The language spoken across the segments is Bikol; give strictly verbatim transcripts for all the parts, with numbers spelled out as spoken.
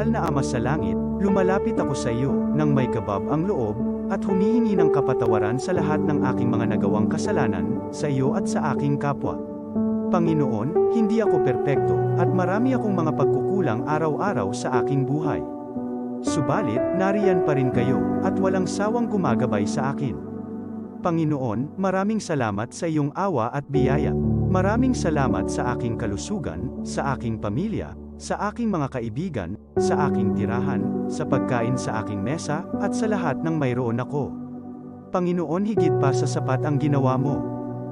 Mahal na Ama sa Langit, lumalapit ako sa iyo nang may kabab ang loob at humihingi ng kapatawaran sa lahat ng aking mga nagawang kasalanan sa iyo at sa aking kapwa. Panginoon, hindi ako perpekto at marami akong mga pagkukulang araw-araw sa aking buhay. Subalit, nariyan pa rin kayo at walang sawang gumagabay sa akin. Panginoon, maraming salamat sa iyong awa at biyaya. Maraming salamat sa aking kalusugan, sa aking pamilya, sa aking mga kaibigan, sa aking tirahan, sa pagkain sa aking mesa, at sa lahat ng mayroon ako. Panginoon, higit pa sa sapat ang ginawa mo.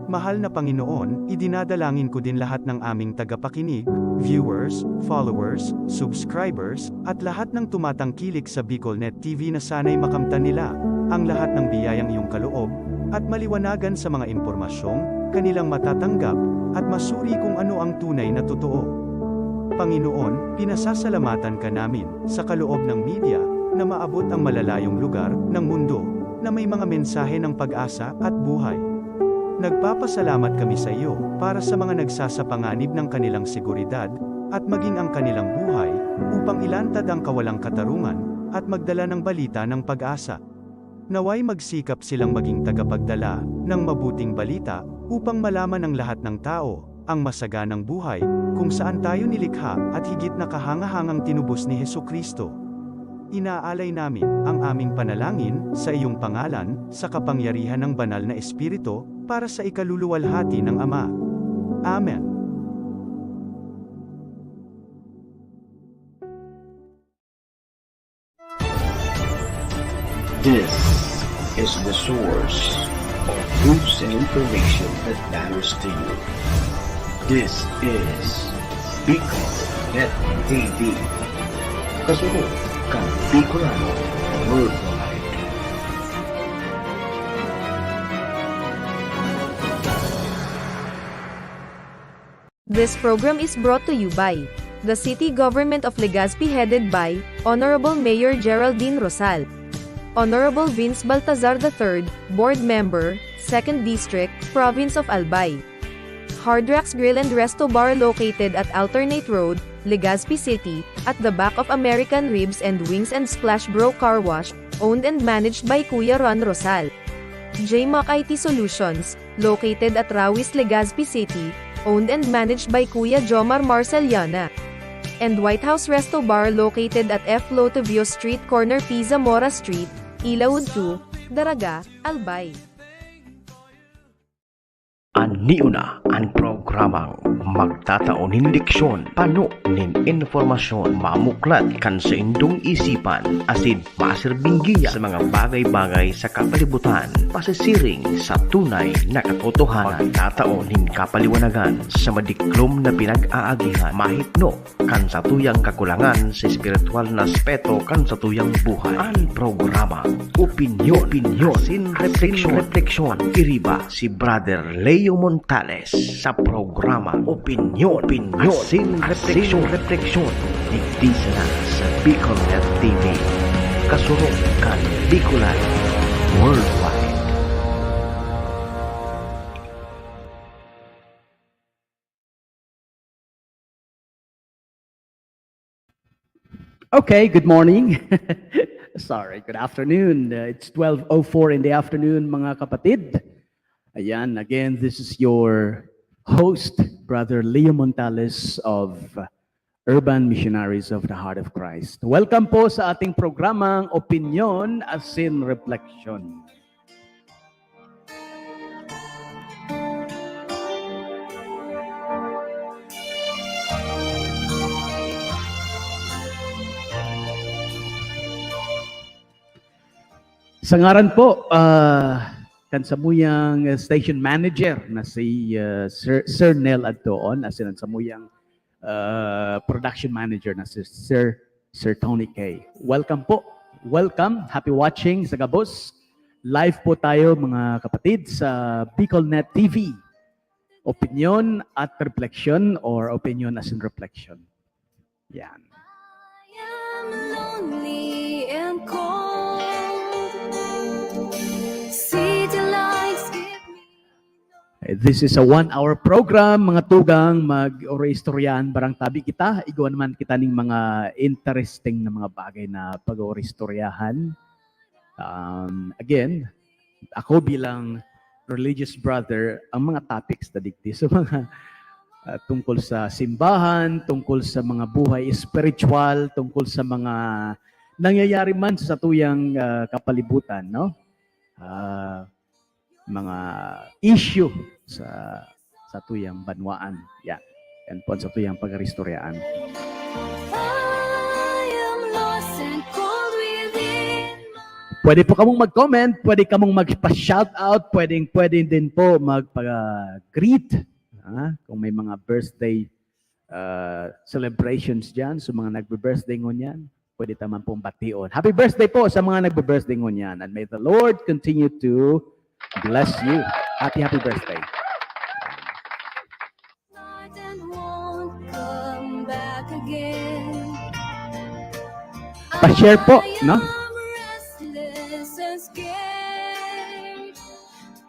Mahal na Panginoon, idinadalangin ko din lahat ng aming tagapakinig, viewers, followers, subscribers, at lahat ng tumatangkilik sa BicolNet T V na sana'y makamtan nila ang lahat ng biyayang iyong kaloob at maliwanagan sa mga impormasyong kanilang matatanggap at masuri kung ano ang tunay na totoo. Panginoon, pinasasalamatan ka namin sa kaloob ng media na maabot ang malalayong lugar ng mundo na may mga mensahe ng pag-asa at buhay. Nagpapasalamat kami sa iyo para sa mga nagsasapanganib ng kanilang seguridad at maging ang kanilang buhay upang ilantad ang kawalang katarungan at magdala ng balita ng pag-asa. Naway magsikap silang maging tagapagdala ng mabuting balita upang malaman ng lahat ng tao ang masaganang buhay kung saan tayo nilikha at higit na kahangahangang tinubos ni Jesu-Cristo. Inaalay namin ang aming panalangin sa iyong pangalan, sa kapangyarihan ng Banal na Espiritu, para sa ikaluluwalhati ng Ama. Amen. This is the source of news and information that matters to you. This is Bicol Net T V. Kasunod kan Bicolano Worldwide. This program is brought to you by the City Government of Legazpi, headed by Honorable Mayor Geraldine Rosal, Honorable Vince Baltazar the third, Board Member, Second District, Province of Albay. Hard Rocks Grill and Resto Bar, located at Alternate Road, Legazpi City, at the back of American Ribs and Wings and Splash Bro Car Wash, owned and managed by Kuya Ron Rosal. J Mac I T Solutions, located at Rawis, Legazpi City, owned and managed by Kuya Jomar Marceliana. And White House Resto Bar, located at F Lotovio Street, corner P Zamora Street, Ilaud two, Daraga, Albay. An niuna an programang magtatao nin leksyon, pano nin impormasyon, mamuklat kan saindong isipan, asin masirbing giya sa mga bagay-bagay sa kapalibutan, pasisiring sa tunay na katotohanan, magtatao nin kapaliwanagan sa madiklom na pinag-aagihan, mahitno kan satuyang kakulangan sa espiritual na aspeto kan satuyang buhay. An programa, opinyon, opinyon, asin refleksyon, refleksyon, iriba si Brother Leo Montales sa programa Opinyon, opinyon, asin refleksyon, refleksyon. Digdi sana sa Bicol Net T V. Kasurog kan Bicolano Worldwide. Okay, good morning. Sorry, good afternoon. Uh, it's twelve oh four in the afternoon, mga kapatid. Ayan, again, this is your host, Brother Leo Montales of Urban Missionaries of the Heart of Christ. Welcome po sa ating programang Opinyon asin Reflection. Sa ngaran po ah, kan samuyang station manager na si ah, Sir, Sir Nel Adtoon, asin an samuyang ah, production manager na si Sir, Sir Tony K. Welcome po. Welcome. Happy watching sa gabos. Live po tayo, mga kapatid, sa Bicol Net T V. Opinyon at reflection or opinyon as in reflection. Yan. I am lonely and cold. City lights give me This is a one-hour program, mga tugang, mag-oroistoryahan barang tabi kita. Igwa naman kita ning mga interesting na mga bagay na pag-oroistoryahan. Um, again, ako bilang religious brother, ang mga topics na digdi sa mga, ah, tungkol sa simbahan, tungkol sa mga buhay espiritual, tungkol sa mga nangyayari man sa satuyang, ah, kapalibutan, no? Ah, mga issue sa, sa tuyang banwaan. Yan. Yan po ang sa tuyang pag-aristoryaan. I am lost and cold within my Pwede po kamong mag-comment, pwede kamong magpa-shoutout, pwedeng, pwede din po magpa-greet. Ah, kung may mga birthday, ah, celebrations dyan, so mga nagbe-birthday ngunyan, pwede ta man pong bation. Happy birthday po sa mga nagbe-birthday ngunyan, and may the Lord continue to bless you. Happy, happy birthday. Start and won't come back again. Pa-share po, no? I am restless and scared.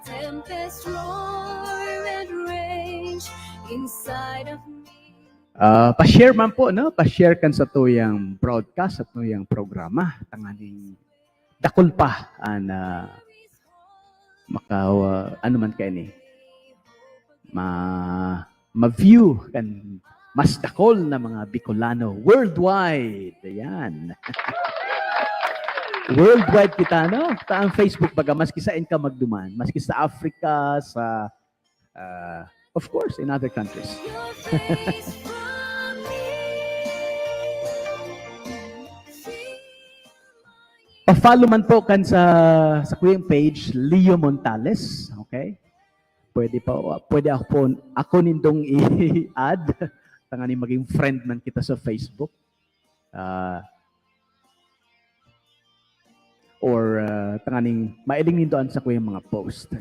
Tempest roar and rage inside of me. Ah, pa-share man po, no? Pa-share kan sa tuyang broadcast, sa tuyang programa. Tanganing dakul pa an, ah, maka, ah, ano man kaini, ma-, ma-view kan mas dakul na mga Bicolano worldwide. Ayan. Worldwide kita, no? Ta ang Facebook, baga, maski saen ka magduman, maski sa Africa, sa, ah, of course, in other countries. Your face from me. Pa-follow man po kan sa, sa kuyang page, Leo Montales. Okay? Pwede pa, pwede ako po, ako nindong i-add. Tanganing maging friend man kita sa Facebook. Ah, or, ah, tanganing mailing nindo an sakuyang mga post.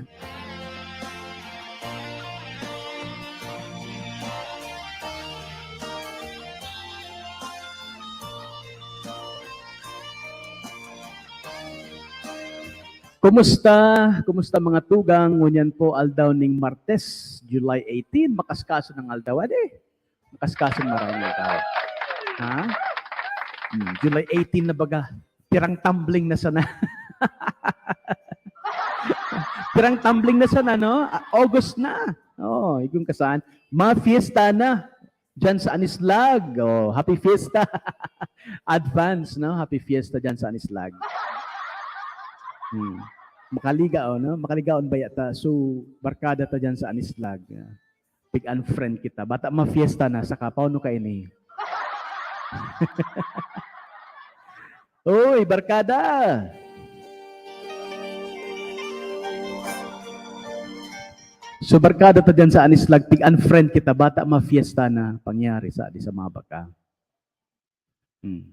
Kumusta? Kumusta, mga tugang? Ngunyan po, aldaw ning Martes, July eighteen. Makaskaso ng aldaw, ade. Makaskaso, maray na aldaw. Ha? Hmm, July eighteen na baga. Pirang tumbling na sana. Pirang tumbling na sana, no? Ah, August na. Oo, igong kasan. Mafiesta na. Diyan sa Anislag. Oh, happy fiesta. Advance, no? Happy fiesta diyan sa Anislag. Hmm. Makaliga, oh, no? Makaligaon baya ta. So, barkada ta diyan sa Anislag. Ah, pig-unfriend kita. Bata mafiesta na, saka paano kaini? Uy, barkada! So, barkada ta diyan sa Anislag, pig-unfriend kita, bata mafiesta na pangyari sa, di sa mga baka. Hmm.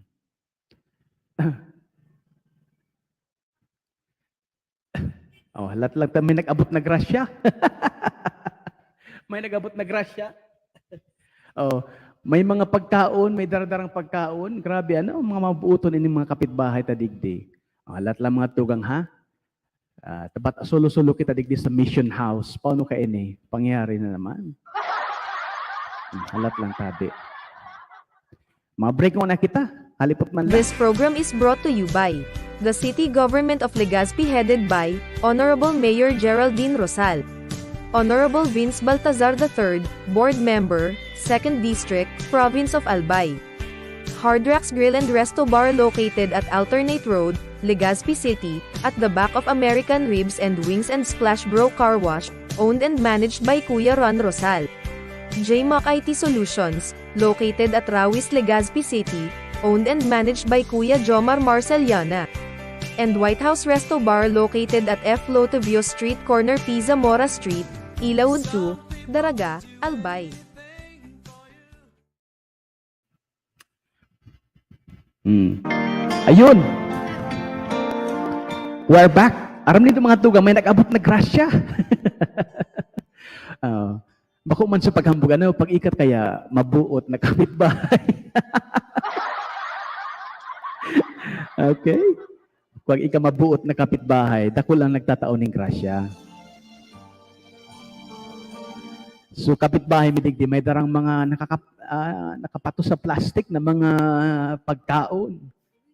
Oh, halat lang ta, may nag-abot na grasya. May nag-abot na grasya. Oh, may mga pagkaon, may daradarang pagkaon. Grabe, ano, mga mabuoton ini mga kapitbahay ta digdi. Oh, halat lang, mga tugang, ha? Ah, tabat solo-solo kita digdi sa Mission House. Paano kaini? Pangyari na naman. Hmm, halat lang tabi. Mga break muna kita. Halipot man lang. This program is brought to you by the City Government of Legazpi, headed by Honorable Mayor Geraldine Rosal, Honorable Vince Baltazar the third, Board Member, Second District, Province of Albay. Hard Rocks Grill and Resto Bar, located at Alternate Road, Legazpi City, at the back of American Ribs and Wings and Splash Bro Car Wash, owned and managed by Kuya Ron Rosal. J Mac I T Solutions, located at Rawis, Legazpi City, owned and managed by Kuya Jomar Marceliana. And White House Resto Bar, located at F Lotovio Street, corner P Zamora Street, Ilaud two, Daraga, Albay. Hmm. Ayun. We're back. Aram nindo, mga tugang, may nag-abot na grasya. Ah, bako man sa paghambog, ano, pag-ikat kaya mabuot na kapitbahay. Okay? Pag ika mabuot na kapitbahay, dakul ang nagtatao ning grasya. So, kapitbahay mi digdi, may darang mga nakakap-, ah, nakapatos sa plastic na mga pagkaon.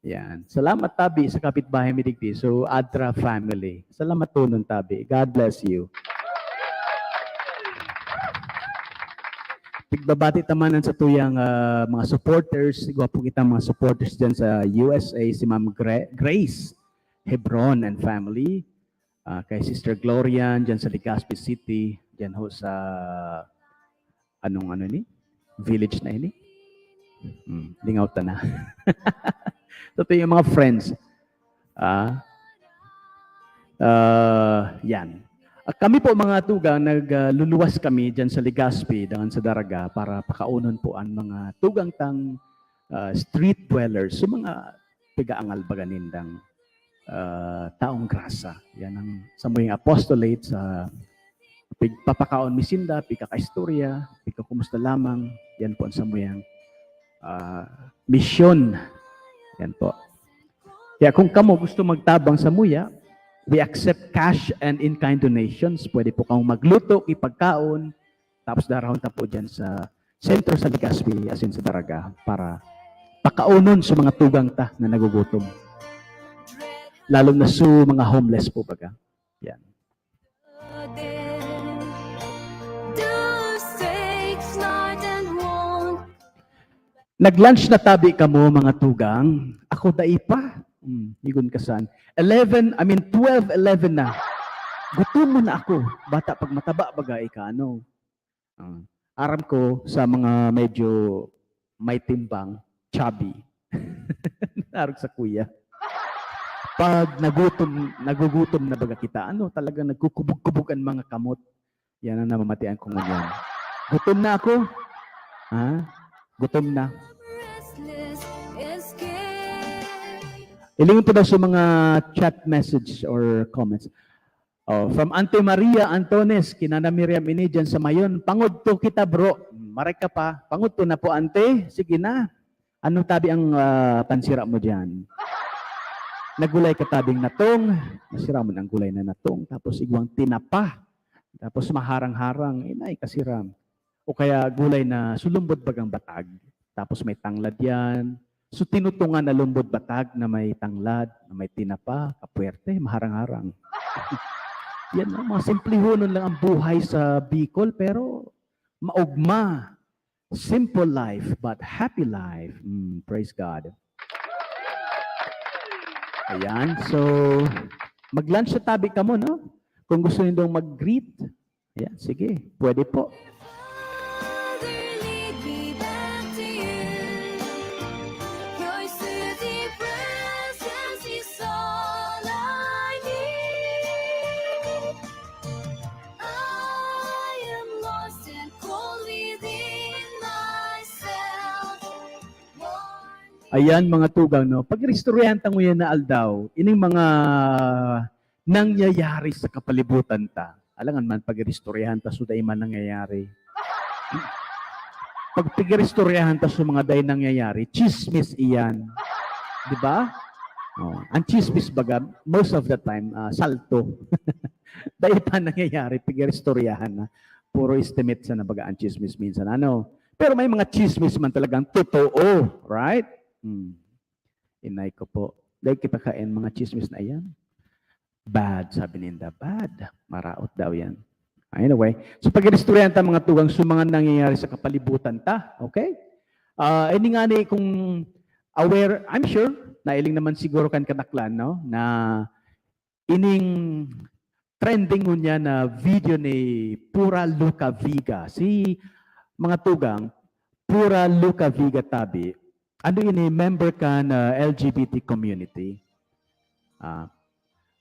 Yan. Salamat tabi sa kapitbahay mi digdi. So, Adra family. Salamat tonon tabi. God bless you. Pigbabati ta man an satuyang, ah, mga supporters. Igwa po kita mga supporters dyan sa U S A. Si Ma'am Gra-, Grace Hebron and family. Ah, kay Sister Gloria, dyan sa Legazpi City. Dyan ho sa, anong ano ni? Village na ini? Hmm, lingaw ta na. Totoo yung mga friends. Ah, ah, yan. At kami po, mga tugang, nagluluwas kami dyan sa Legazpi, dangan sa Daraga, para pakaunon po ang mga tugang tang, ah, street dwellers. So, mga pigaangal baga nindang, ah, taong grasa. Yan ang samuyang apostolate sa pigpapakaon mi sinda, pigkakaistorya, pigkakumusta lamang. Yan po ang samuyang, ah, misyon. Yan po. Kaya kung kamo gusto magtabang samuya, we accept cash and in-kind donations. Pwede po kamo magluto, ipagkaon, tapos darahon ta po dyan sa sentro sa Legazpi, asin sa Daraga, para pakaunon sa mga tugang ta na nagugutom. Lalo na sa mga homeless po baga. Yan. Nag-lunch na tabi kamo, mga tugang? Ako dai pa. Hmm, higon ka san. Eleven, I mean, twelve, eleven na. Gutom na ako. Bata pag mataba baga ika, ano? Ah, aram ko sa mga medyo may timbang, chubby. Arog sa kuya. Pag nagutom, nagugutom na baga kita, ano, talagang nagkukubog-kubog ang mga kamot. Yan ang namamatian ko ngunyan. Gutom na ako. Ha? Gutom na. Ilingon po daw sa mga chat message or comments. Oh, from Ante Maria Antones, kinana Miriam ini dyan sa Mayon. Pangudto kita, bro. Maray ka pa. Pangudto na po, Ante. Sige na. Ano tabi ang, ah, pansira mo dyan? Nagulay ka tabing natong. Masira mo ng gulay na natong. Tapos igwang tinapa. Tapos maharang-harang. Inay, kasiram. O kaya gulay na sulumbod bagang batag. Tapos may tanglad yan. So, tinutungan na lumbod batag na may tanglad, na may tinapa, kapwerte, maharang-harang. Yan, no? Mga simplihonon lang ang buhay sa Bicol, pero maugma. Simple life, but happy life. Mm, praise God. Ayan, so, mag-lunch sa tabi kamo, no? Kung gusto nindong mag-greet, ayan, sige, pwede po. Father, lead me back to you. Your soothing presence is all I need. I am lost and cold within myself. Ayan, mga tugang, no? Pag-iristoryahan ta nguyan na aldaw, ining mga nangyayari sa kapalibutan ta. Alangan man, pag-iristoryahan ta, so dai man nangyayari. Pag pag-iristoryahan ta sa mga dai nangyayari, chismis iyan. Di ba? Oh, ang chismis baga, most of the time, ah, salto. Dai pa nangyayari, pag-iristoryahan na. Puro estimate sa na baga ang chismis minsan. Ano? Pero may mga chismis man talagang totoo, right? Hmm. Inay ko po. Dahil kita kain mga chismis na iyan. Bad, sabi ninda. Bad. Maraot daw yan. Anyway, so pag-iristoryahan ta mga tugang sa mga nangyayari sa kapalibutan ta, okay? Ah, ini nga ni kung aware, I'm sure, nailing naman siguro kan kadaklan, no? Na ining trending ngunyan na video ni Pura Luca Viga. Si mga tugang, Pura Luca Viga tabi, ano ini, member ka na L G B T community? Ah,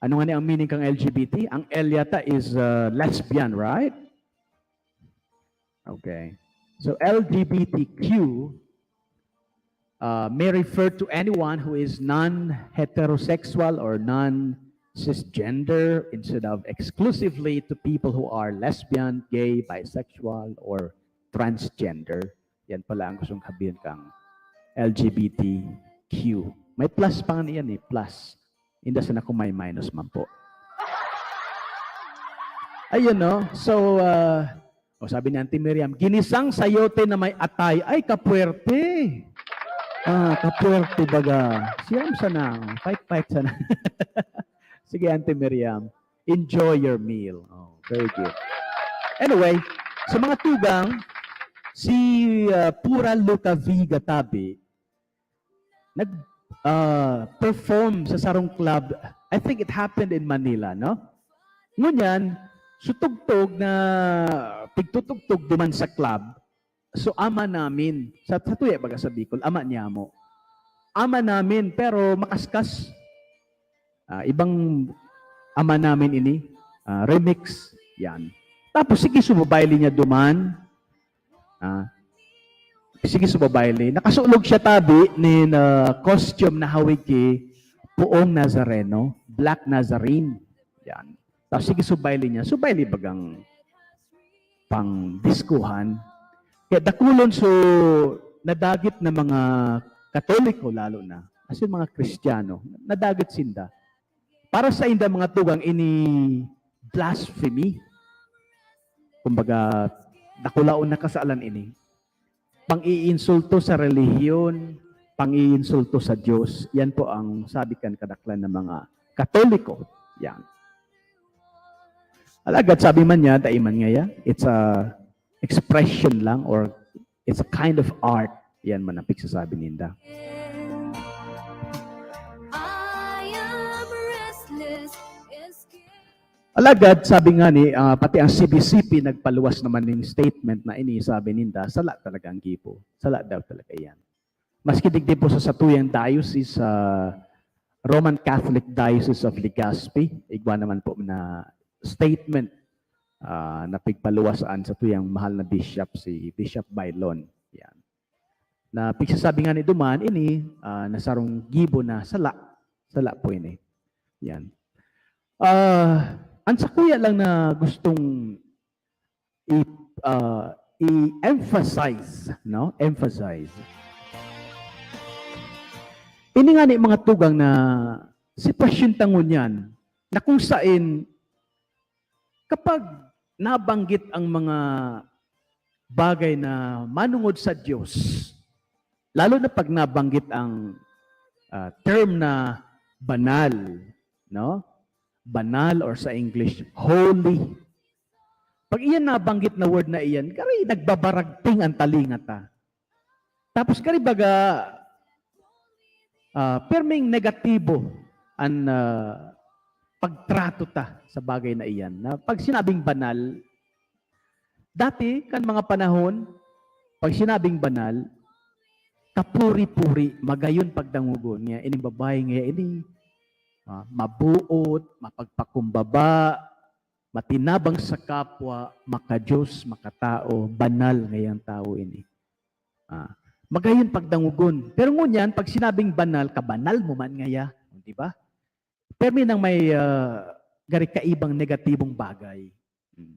ano nga ni ang meaning kang L G B T? Ang L yata is, uh, lesbian, right? Okay. So L G B T Q, uh, may refer to anyone who is non-heterosexual or non-cisgender instead of exclusively to people who are lesbian, gay, bisexual, or transgender. Yan pala ang gustong sabihin kang L G B T Q. May plus pa nga niyan eh, plus. Inda sana kung may minus man po. Ayun, no? So, uh, O sabi ni Auntie Miriam, "Ginisang sayote na may atay." Ay, kapuwerte. Ah, kapuwerte baga. Siyam sana. Fight, fight sana. Sige, Auntie Miriam. Enjoy your meal. Oh, very good. Anyway, sa mga tugang, si, ah, Pura Luca Viga Tabi, nag, ah, perform sa sarong club. I think it happened in Manila, no? Ngunyan, sutugtog na, tigtutugtog duman sa club. So, ama namin. Sa, sa tuya, baga sa Bicol, ama niya mo. Ama namin, pero makaskas. Ah, ibang ama namin ini. Ah, remix. Yan. Tapos, sige, sumabayli niya duman. Ah, sige, sumabayli. Nakasulog siya tabi nin, ah, costume na hawig ki puong Nazareno, Black Nazarene. Yan. Tapos, sige, subayli niya. Subayli bagang pang diskuhan. Kaya dakulon so nadagit na mga Katoliko lalo na, as in mga Kristiyano, nadagit sinda. Para sa inda mga tugang ini blasphemy. Kumbaga, dakulaon na kasalan ini. Pang-iinsulto sa relihiyon, pang-iinsulto sa Diyos. Yan po ang sabi kan kadaklan ng mga Katoliko. Yan. Alagad sabi man niya, dai man ngaya, it's a expression lang or it's a kind of art. Yan man ang pigsasabi ninda. I am restless, escape. Alagad, sabi nga ni, ah, pati ang C B C P nagpaluwas naman ning statement na ini, sabi ninda, sala talaga ang gibo. Sala daw talaga yan. Maski digdi po sa satuyang diocese, sa Roman Catholic Diocese of Legazpi, igwa naman po na statement, ah, na pigpaluwasan sa tuyang mahal na bishop, si Bishop Bailon. Yan. Na pigsasabi nga ni duman, ini, ah, na sarong gibo na sala. Sala po ini. Yan. Ah, ang sakuya lang na gustong i-, ah, i-emphasize, no? Emphasize. Ini nga ni mga tugang na sitwasyon ta ngunyan na kung sain kapag nabanggit ang mga bagay na manungod sa Diyos, lalo na pag nabanggit ang, ah, term na banal, no? Banal or sa English, holy. Pag iyan nabanggit na word na iyan, gari nagbabaragting ang talinga ta. Tapos gari baga, ah, perming negatibo an, ah, pagtrato ta sa bagay na iyan. Na pag sinabing banal, dati kan mga panahon, pag sinabing banal, kapuri-puri, magayon pagdangogon. Nga, ining babae nga ini, ah, mabuot, mapagpakumbaba, matinabang sa kapwa, maka-Diyos, makatao, banal ngayang tawo ini. Ah, magayon pagdangogon. Pero ngunyan, pag sinabing banal, kabanal mo man ngaya, di ba? Permi nang may, ah, gari kaibang negatibong bagay. Hmm.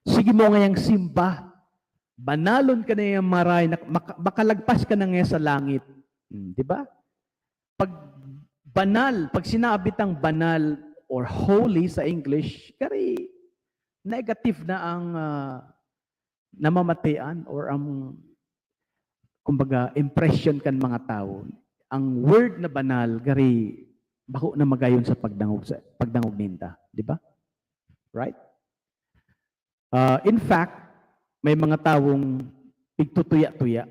Sige mo ngayang simba. Banalon ka na yung maray, nak-, maka-, makalagpas ka na ngaya sa langit. Hmm, di ba? Pag banal, pag sinabi tang banal or holy sa English, gari negative na ang, ah, namamatean or ang, kumbaga, impression kan mga tawo. Ang word na banal, gari, bako na magayon sa pagdangog sa, pagdangog ninda, di ba? Right? Ah, in fact, may mga tawong pigtutuya-tuya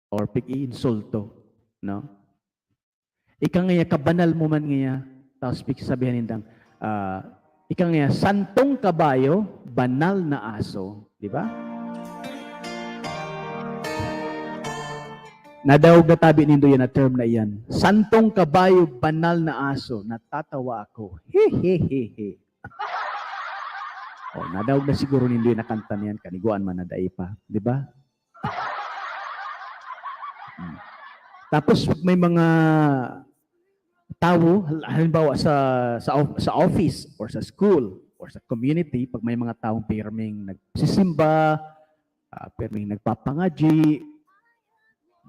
or pig-iinsulto, no? Ika ngaya, kabanal mo man ngaya, tapos pigsasabihan nindang, ah, ika ngaya, santong kabayo, banal na aso, di ba? Nadangog na tabi nindo yan na term na iyan. Santong kabayo, banal na aso, natatawa ako. He, he, he, he. Oh, nadangog na siguro nindo yan na kanta niyan, kaniguan man na dai pa, di ba? Hmm. Tapos, pag may mga tawo, hal-, halimbawa sa, sa of-, sa office or sa school or sa community, pag may mga taong pirming nagsisimba, ah, pirming nagpapangadyi,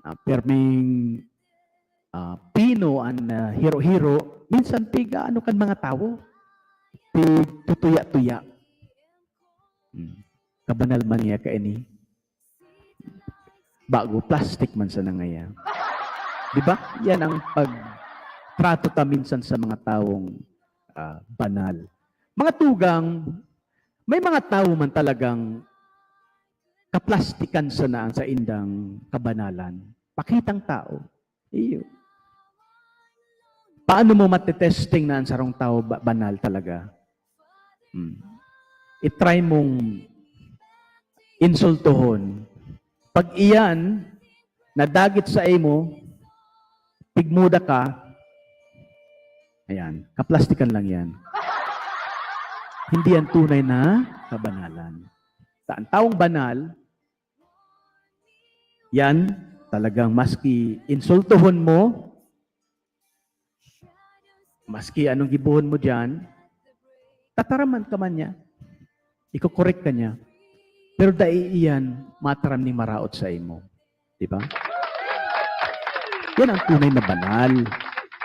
ah, pirming, ah, pino an, ah, hiro-hiro, minsan pig-aano kan mga tawo, pigtutuya-tuya. Hmm. Kabanal man niya kaini. Bago, plastic man sana ngaya. Di ba? Yan ang pagtrato ta minsan sa mga taong, ah, banal. Mga tugang, may mga tawo man talagang kaplastikan sana ang saindang kabanalan. Pakitang tao. Iyo. Paano mo matetesting na ang sarong tao ba-, banal talaga? Hmm. I-try mong insultuhon. Pag iyan, nadagit sa imo, pigmuda ka, ayan, kaplastikan lang yan. Hindi yan tunay na kabanalan. Sa ang taong banal, yan, talagang maski insultuhon mo, maski anong gibohon mo diyan, tataraman ka man niya. Iko-correct ka niya. Pero dai iyan mataram ning maraot sa imo. Di ba? Yan ang tunay na banal.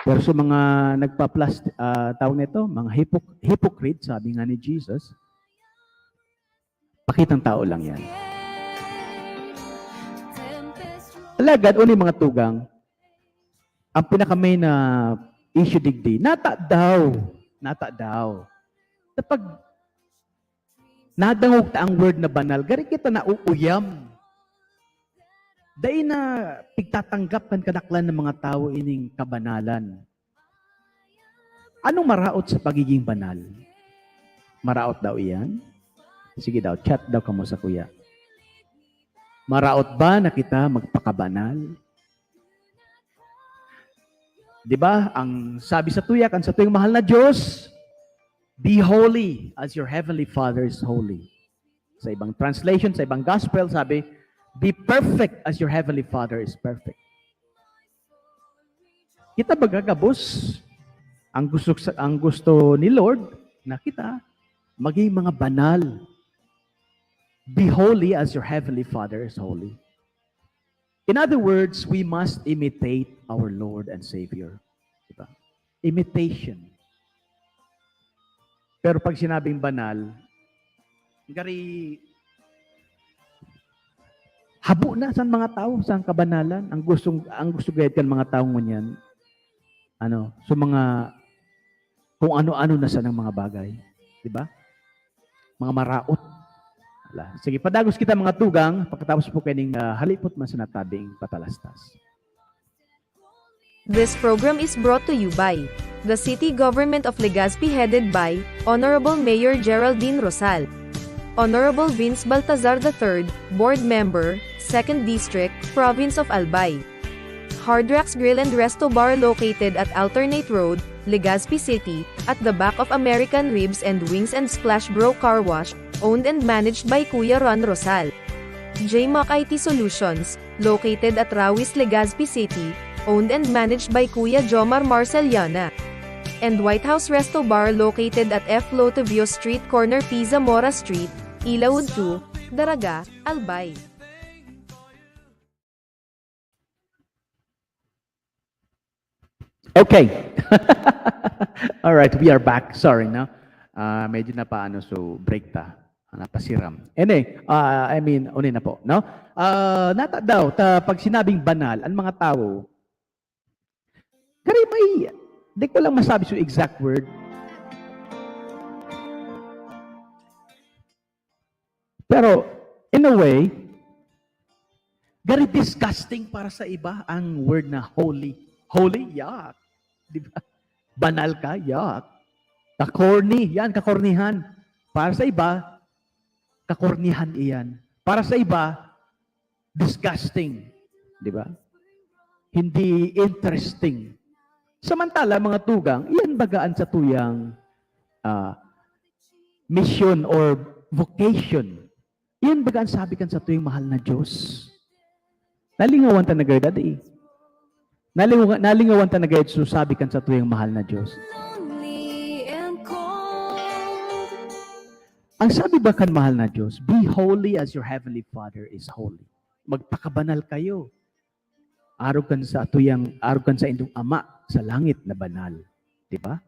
Pero sa mga nagpa-plastic, ah, tawag nito, mga hipok-, hypocrite, sabi nga ni Jesus, pakitang tao lang yan. Alagad, uni mga tugang, ang pinaka-main na issue digdi, nata daw, nata daw. Kapag nadangog ta ang word na banal, gari kita nauuyam. Dai na pigtatanggap kan kadaklan ng mga tawo ining kabanalan. Anong maraot sa pagiging banal? Maraot daw iyan? Sige daw, chat daw kamo sa kuya. Maraot ba na kita magpakabanal? Di ba, ang sabi sa tuya kan satuyang mahal na Diyos, "Be holy as your heavenly Father is holy." Sa ibang translation, sa ibang gospel, sabi, "Be perfect as your heavenly Father is perfect." Kita baga gabos, ang gusto sa, ang gusto ni Lord na kita maging mga banal. "Be holy as your heavenly Father is holy." In other words, we must imitate our Lord and Savior. Diba? Imitation. Pero pag sinabing banal, gari, habo na sa mga tao, sa kabanalan, ang gustong, ang gusto gayud kan mga tao ngunyan, ano, sa mga, kung ano-ano na sanang mga bagay. Di ba? Mga maraot. Ala. Sige, padagos kita, mga tugang, pagkatapos po kaning, ah, halipot man sa natabing patalastas. This program is brought to you by the City Government of Legazpi, headed by Honorable Mayor Geraldine Rosal, Honorable Vince Baltazar the third, Board Member, Second District, Province of Albay. Hard Rocks Grill and Resto Bar, located at Alternate Road, Legazpi City, at the back of American Ribs and Wings and Splash Bro Car Wash, owned and managed by Kuya Ron Rosal. J Mac I T Solutions, located at Rawis, Legazpi City, owned and managed by Kuya Jomar Marceliana. And White House Resto Bar, located at F Lotevio Street, corner P. Zamora Street, Ilaud two, Daraga, Albay. Okay. All right, we are back. Sorry, no? Ah, medyo napaano, so break ta. Ah, napasiram. Ene, ah, I mean, uni na po, no? Ah, nata daw, ta, pag sinabing banal, ang mga tao, kari may, di ko lang masabi sa exact word. Pero, in a way, gari disgusting para sa iba ang word na holy. Holy? Yuck. Di ba? Banal ka? Yuck. Kakorni. Yan, kakornihan. Para sa iba, kakornihan iyan. Para sa iba, disgusting. Di ba? Hindi interesting. Samantala, mga tugang, iyan baga an satuyang, ah, mission or vocation. Iyan baga an sabi kan satuyang mahal na Diyos. Nalingawan ta na gayud, adi. Nalingaw-, nalingawan ta na gayud, so sabi kan satuyang mahal na Diyos. Ang sabi ba kan mahal na Diyos, "Be holy as your heavenly Father is holy." Magpakabanal kayo. Arog kan satuyang, arog kan saindong Ama sa langit na banal. Di ba?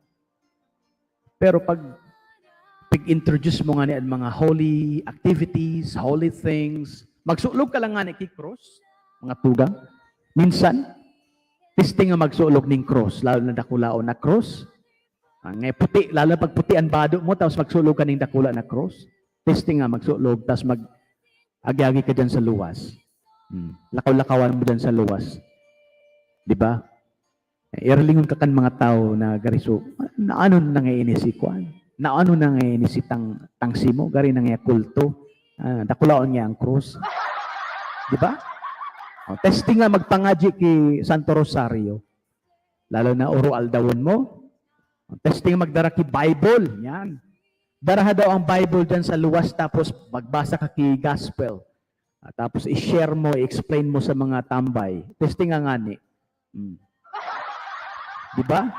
Pero pag, pag introduce mo ngani an mga holy activities, holy things. Magsulog ka lang ngani ki krus, mga tugang. Minsan, testing nga magsulog ning krus, lalo na dakulaon na krus. Ah, nga puti, lalo pag puti an bado mo, tapos magsulog ka ning dakula na krus. Testing nga magsulog, tapos mag-agi-agi ka dyan sa luwas. Hmm. Lakaw-lakawan mo dyan sa luwas. Di ba? Irilingon ka kan mga tawo na gariso, na ano na nga ini si Kwan? Na ano na nga ini si Tang, Tang Simo? Gari na nga kulto. Ah, dakulaon niya ang krus. Di ba? O, testing nga magpangadyi ki Santo Rosario. Lalo na uro aldawon mo. Testing magdara ki Bible. Yan. Daraha daw ang Bible dyan sa luwas tapos magbasa ka ki gospel. Ah, tapos i-share mo, i-explain mo sa mga tambay. Testing nga ngani. Hmm. Di ba?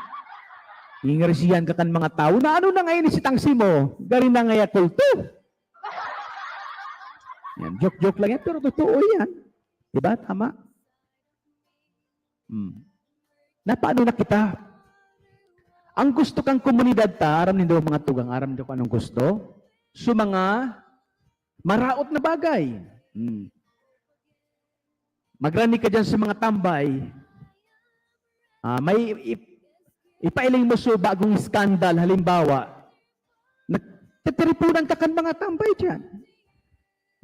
Ingresihan ka kan mga tawo na ano na ngayon si Tang Simo? Gari na ngaya kulto. Yan, joke-joke lang yan, pero totoo yan. Di ba? Tama? Hmm. Na paano na kita? Ang gusto kang komunidad ta, aram nindo mga tugang, aram nindo kung anong gusto? So mga maraot na bagay. Hmm. Magrani ka dyan sa mga tambay. Ah, may ip- ipailing mo sa bagong skandal, halimbawa, nagtitiripunan ka kan mga tambay dyan.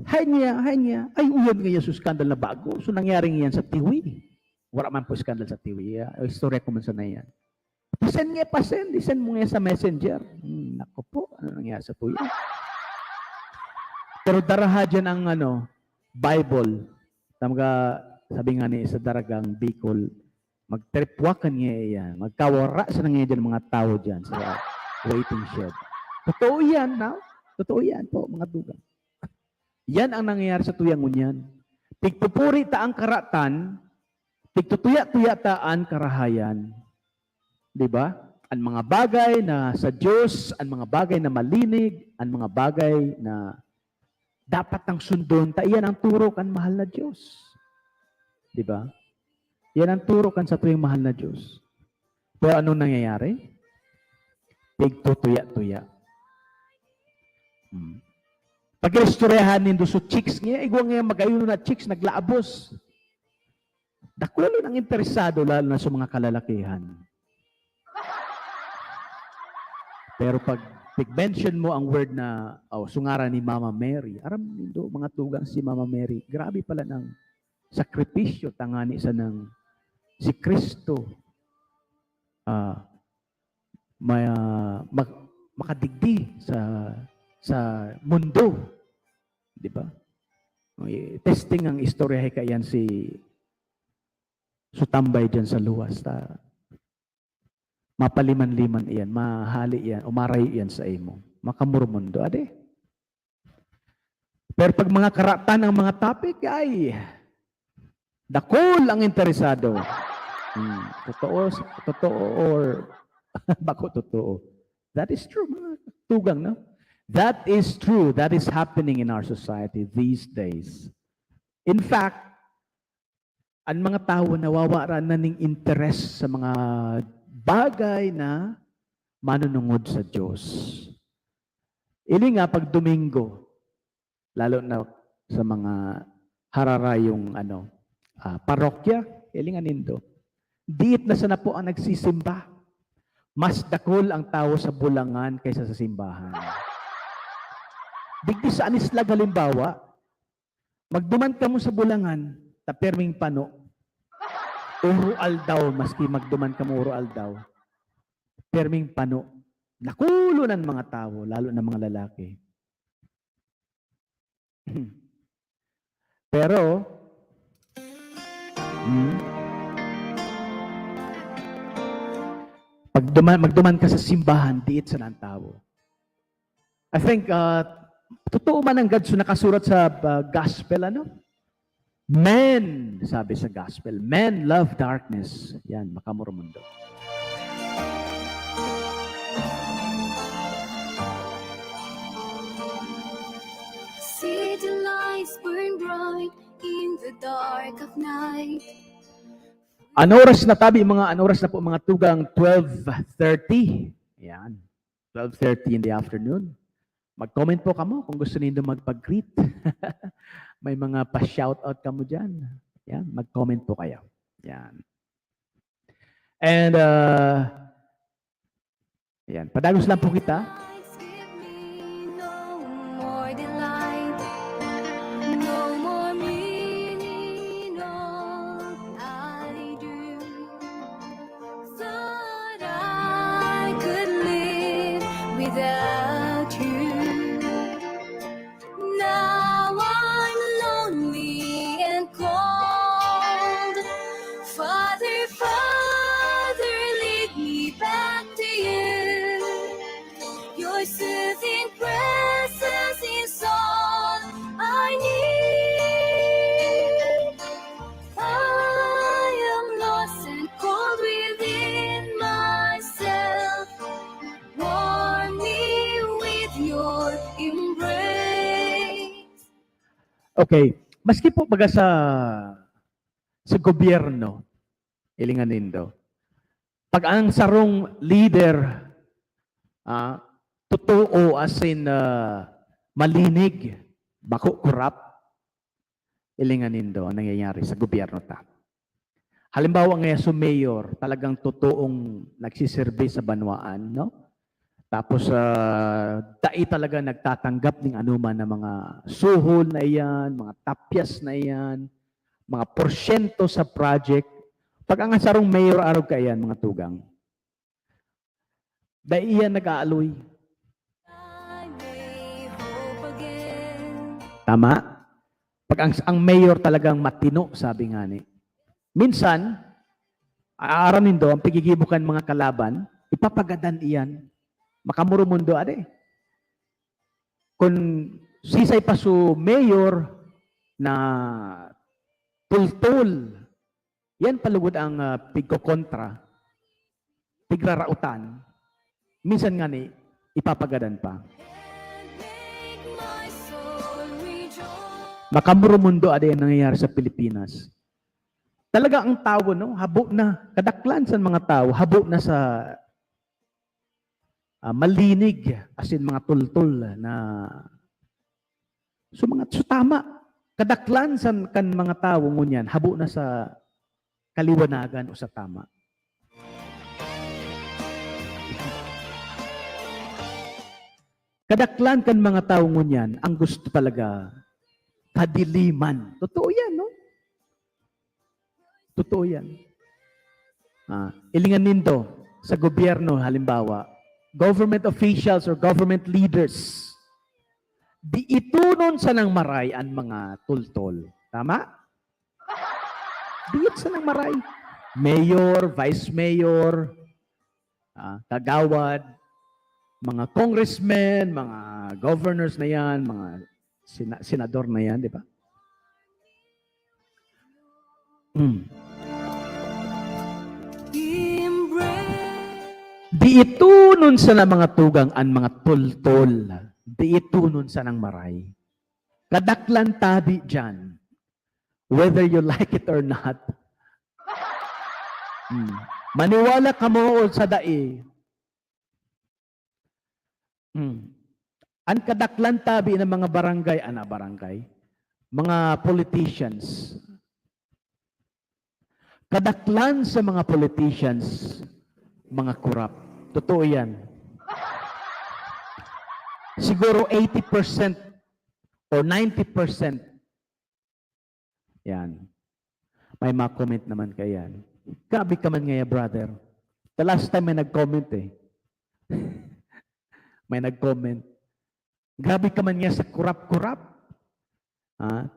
Hay niya, hay niya. Ay, uyan nga yan sa skandal na bago. So, nangyari nga yan sa Tiwi. Wala man po skandal sa Tiwi. Ah, istorya ko man sana yan. Pasend nga, pasend. Isend mo nga sa messenger. Hmm, naku po, ano nangyari sa Tiwi? Pero daraha dyan ang ano, Bible. Tamaga, sabi nga ni sa Daragang Bicol, magtripwakan niya iyan. Magkawara sa nangyayari dyan mga tao dyan sa waiting shed. Totoo yan, no? Totoo yan po, mga dugang. Yan ang nangyayari sa tuyang ngunyan. Pigpupuri ta ang karatan, pigtutuya-tuya ta an karahayan. Di ba? An mga bagay na sa Diyos, an mga bagay na malinig, an mga bagay na dapat nang sundon, ta iyan ang turo kan mahal na Diyos. Di ba? Yan ang turo kan satuyang mahal na Diyos. Pero anong nangyayari? Pigtutuya-tuya. Hmm. Pag-istoryahan nindo sa chicks niya, igwa nga mag-ayuno na chicks, naglaabos. Dakula ang interesado, lalo na sa mga kalalakihan. Pero pag pig-mention mo ang word na, oh, sungaran ni Mama Mary, aram nindo, mga tugang si Mama Mary, grabe pala ng sakripisyo, tangani sa nang si Kristo, ah, may, ah, mag-, makadigdi sa, sa mundo. Di ba? May testing ang istorya, hika yan si sutambay dyan sa luwas. Ta, mapaliman-liman iyan, mahali iyan, umarayo iyan sa imo. Makamurmundo, ade. Pero pag mga karatan ang mga topic, ay, dakul ang interesado. Hmm, totoo, totoo or bako totoo. That is true, mga tugang, no? That is true. That is happening in our society these days. In fact, an mga tawo nawawara na ning interes sa mga bagay na manunungod sa Diyos. Ili nga pag Domingo, lalo na sa mga hararayong ano, ah, parokya, ili nga nindo. Diit na sana po ang nagsisimba. Mas dakul ang tawo sa bulangan kaysa sa simbahan. Digdi sa Anislag, halimbawa, magduman kamo sa bulangan, ta perming pano. Uro aldaw, maski magduman kamo uro aldaw, perming pano. Nakulo ng mga tawo, lalo na mga lalaki. Pero, hmm, pag duman, magduman ka sa simbahan, diit sa ng tawo. I think, uh, totoo man ang God's nakasurat sa, uh, gospel, ano? Men, sabi sa gospel, men love darkness. Yan, makamurmundo. City lights burn bright in the dark of night. An oras na tabi, mga, an oras na po, mga tugang, twelve thirty. Yan. Twelve thirty in the afternoon. Mag-comment po kamo kung gusto nindo magpag-greet. May mga pa-shoutout kamo diyan. Yan, mag-comment po kayo. Yan. And, uh, yan, padagos lang po kita. Give me no more delight, no more meaning, no I do. Thought I could live without you. Now I'm lonely and cold. Father, Father, lead me back to you. Your soothing presence is all I need. I am lost and cold within myself. Warm me with your embrace. Okay. Maski po baga sa, sa gobyerno, hilingan nindo, pag ang sarong leader, ah, totoo, as in, ah, malinig, bako korap, hilingan nindo ang nangyayari sa gobyerno ta. Halimbawa ngayon, so mayor, talagang totoong nagsiserbi sa banwaan, no? Tapos, ah, dai talaga nagtatanggap ning anoman na mga suhol na iyan, mga tapyas na iyan, mga porsyento sa project. Pag ang sarong mayor arog kaiyan, mga tugang, dai iyan nag-aaloy. Tama? Pag ang, ang mayor talagang matino, sabi nga ni. Minsan, aaram nindo, ang pigigibo kan mga kalaban, ipapagadan iyan. Makamurumundo, ade. Kung sisay pa su mayor na tultol, yan palugod ang, ah, pigkokontra, pigrarautan, minsan nga ni ipapagadan pa. Makamurumundo, ade, ang nangyayari sa Pilipinas. Talaga ang tawo, no? Habo na. Kadaklan sa mga tawo, habo na sa, ah, malinig, as in mga tultol na, so, mga, so, tama. Kadaklan sa, kan mga tawo ngunyan, habo na sa kaliwanagan o sa tama. Kadaklan kan mga tawo ngunyan, ang gusto talaga, kadiliman. Totoo yan, no? Totoo yan. Ah, hilingan nindo, sa gobyerno, halimbawa, government officials or government leaders, di itonon sanang maray an mga tultol. Tama? Di sanang maray. Mayor, vice mayor, ah, kagawad, mga congressmen, mga governors na yan, mga sina-, senador na yan, di ba? Hmm. Di itonon sana, mga tugang, an mga tultol. Di itonon sanang maray. Kadaklan tabi diyan. Whether you like it or not. Hmm. Maniwala kamo o sa dai. Hmm. An kadaklan tabi ng mga barangay, ana, barangay, mga politicians. Kadaklan sa mga politicians, mga korap. Totoo yan. Siguro eighty percent or ninety percent. Yan. May mga comment naman kaiyan. Grabe ka man ngaya, brother. The last time may nag-comment eh. May nag-comment. Grabe ka man ngaya sa korap-korap. Ha?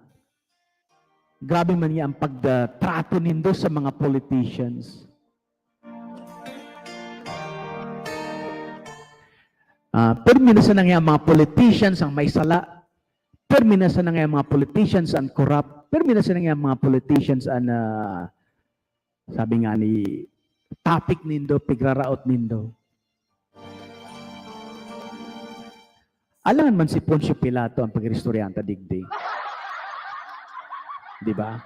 Grabe man ngaya ang pagtrato nindo sa mga politicians. Ah, pirmi na sana ngaya ang mga politicians ang may sala. Pirmi na sana ngaya ang mga politicians ang korap. Pirmi na sana ngaya ang mga politicians ang, ah, sabi nga ni, topic nindo, pigraraot nindo. Alangan man si Poncio Pilato ang pag-iristoryahan ta digdi. Di ba?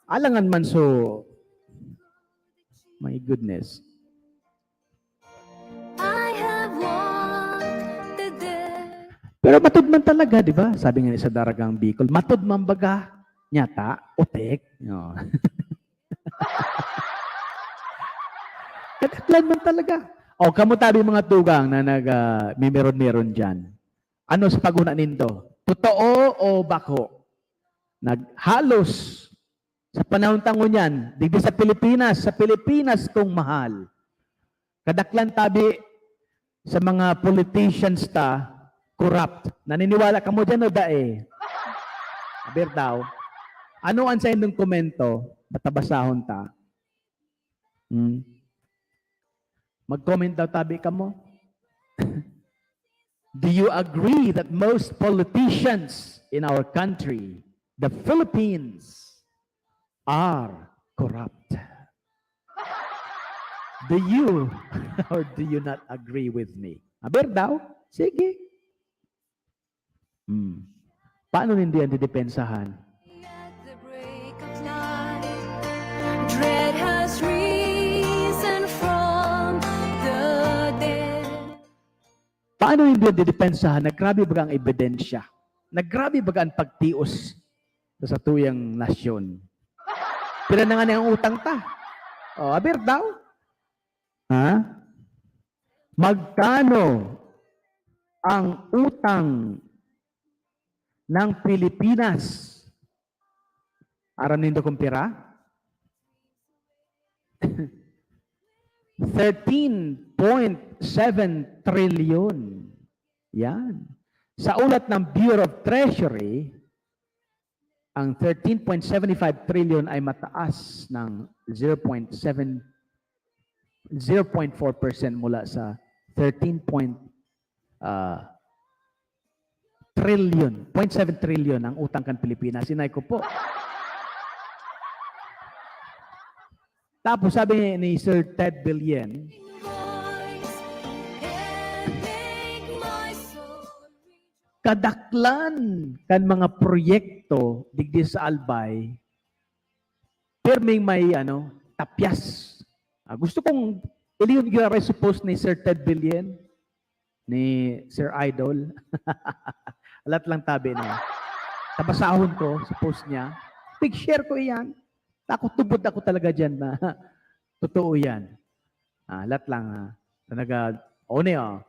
Alangan man so, my goodness. I have walked the desert. Pero matud man talaga, di ba? Sabi nga ni sa Daragang Bicol, matud man baga, nyata, utik. No. Kadaklan man talaga. O, kamo tabi mga tugang na nag, ah, mimeron-meron dyan. Ano sa paghuna nindo? Totoo o bako? Naghalos sa panahon ta ngunyan, digdi sa Pilipinas, sa Pilipinas kong mahal. Kadaklan tabi sa mga politicians ta, corrupt. Naniniwala kamo dyan o dai? Aber daw, ano an saindong komento? Matabasahon ta. Hmm? Mag-comment daw tabi kamo. Do you agree that most politicians in our country, the Philippines, are corrupt? Do you or do you not agree with me? Aber daw? Sige. Hmm. Paano nindo yan didepensahan? At the break of light, dread has risen from the dead. Paano nindo yan didepensahan na grabe baga ang ebidensya? Na grabe baga ang pagtios sa satuyang nasyon? Pira na nga ni ang utang ta? O, aber daw? Ha? Magkano ang utang ng Pilipinas? Aram nindo kung pira? Thirteen point seven trillion. Yan. Sa ulat ng Bureau of Treasury, ang thirteen point seven five trillion ay mataas ng zero point seven, zero point four percent mula sa thirteen point, ah, trillion, point seven trillion ang utang kan Pilipinas. Inay ko po. Tapos sabi ni Sir Ted Billion, kadaklan kan mga proyekto digdi sa Albay, pirming may, ano, tapyas. Ah, gusto kong ilihon gyud sa post ni Sir Ted Billion, ni Sir Idol. Alat lang tabi na. Tabasahon ko sa post niya. Pig-share ko iyan. Takot tubod ako talaga dyan na totoo yan. Ah, alat lang, ha. Talaga, o ni, o.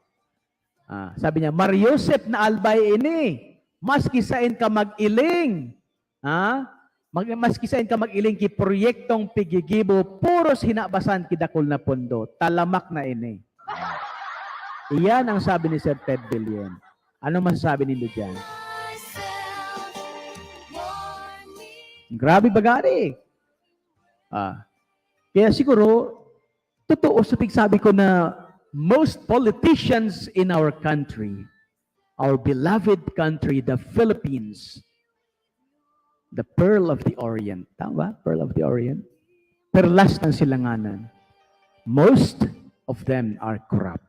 Ah, sabi niya, "Mariosep na Albay ini, maski sain ka mag-iling." Ha? Mag-, maski sain ka mag-iling ki proyektong pigigibo, puros hinabasan ki dakul na pondo. Talamak na ini. Iyan ang sabi ni Sir Ted Billion. Ano masasabi nindo diyan? Grabe bagari. Ah. Kaya siguro, totoo sa pigsabi ko na most politicians in our country, our beloved country, the Philippines, the pearl of the Orient. Tama ba? Pearl of the Orient? Perlas ng silanganan. Most of them are corrupt.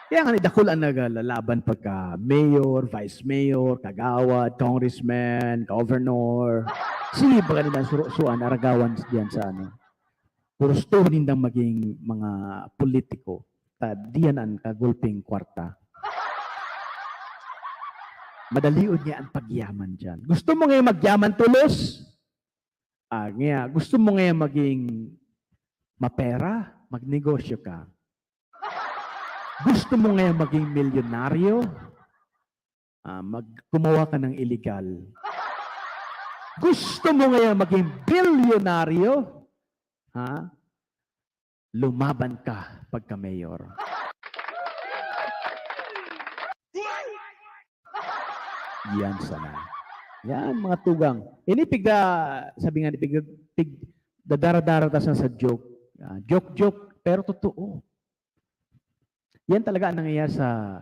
Kaya nga, ni dakul ang naglalaban pagka mayor, vice mayor, kagawad, congressman, governor. Sige, baga nila suro-suan, aragawan diyan sa ano. Gusto nindang maging mga politiko. Ta, diyan ang kagulping kwarta. Madalion niya ang pagyaman diyan. Gusto mo ngayon magyaman tulos? Ah, ngayon, gusto mo ngayon maging mapera? Magnegosyo ka. Gusto mo ngayon maging milyonaryo? Ah, mag-, gumawa ka ng illegal. Gusto mo ngayon maging bilyonaryo? Ha? Lumaban ka pagka mayor. Yan sana. Yan, mga tugang. Ini pigda, sabi nga ni pig, pig, dadara-dara ta sa, sa joke. Ah, joke-joke, pero totoo. Yan talaga ang nangyayari sa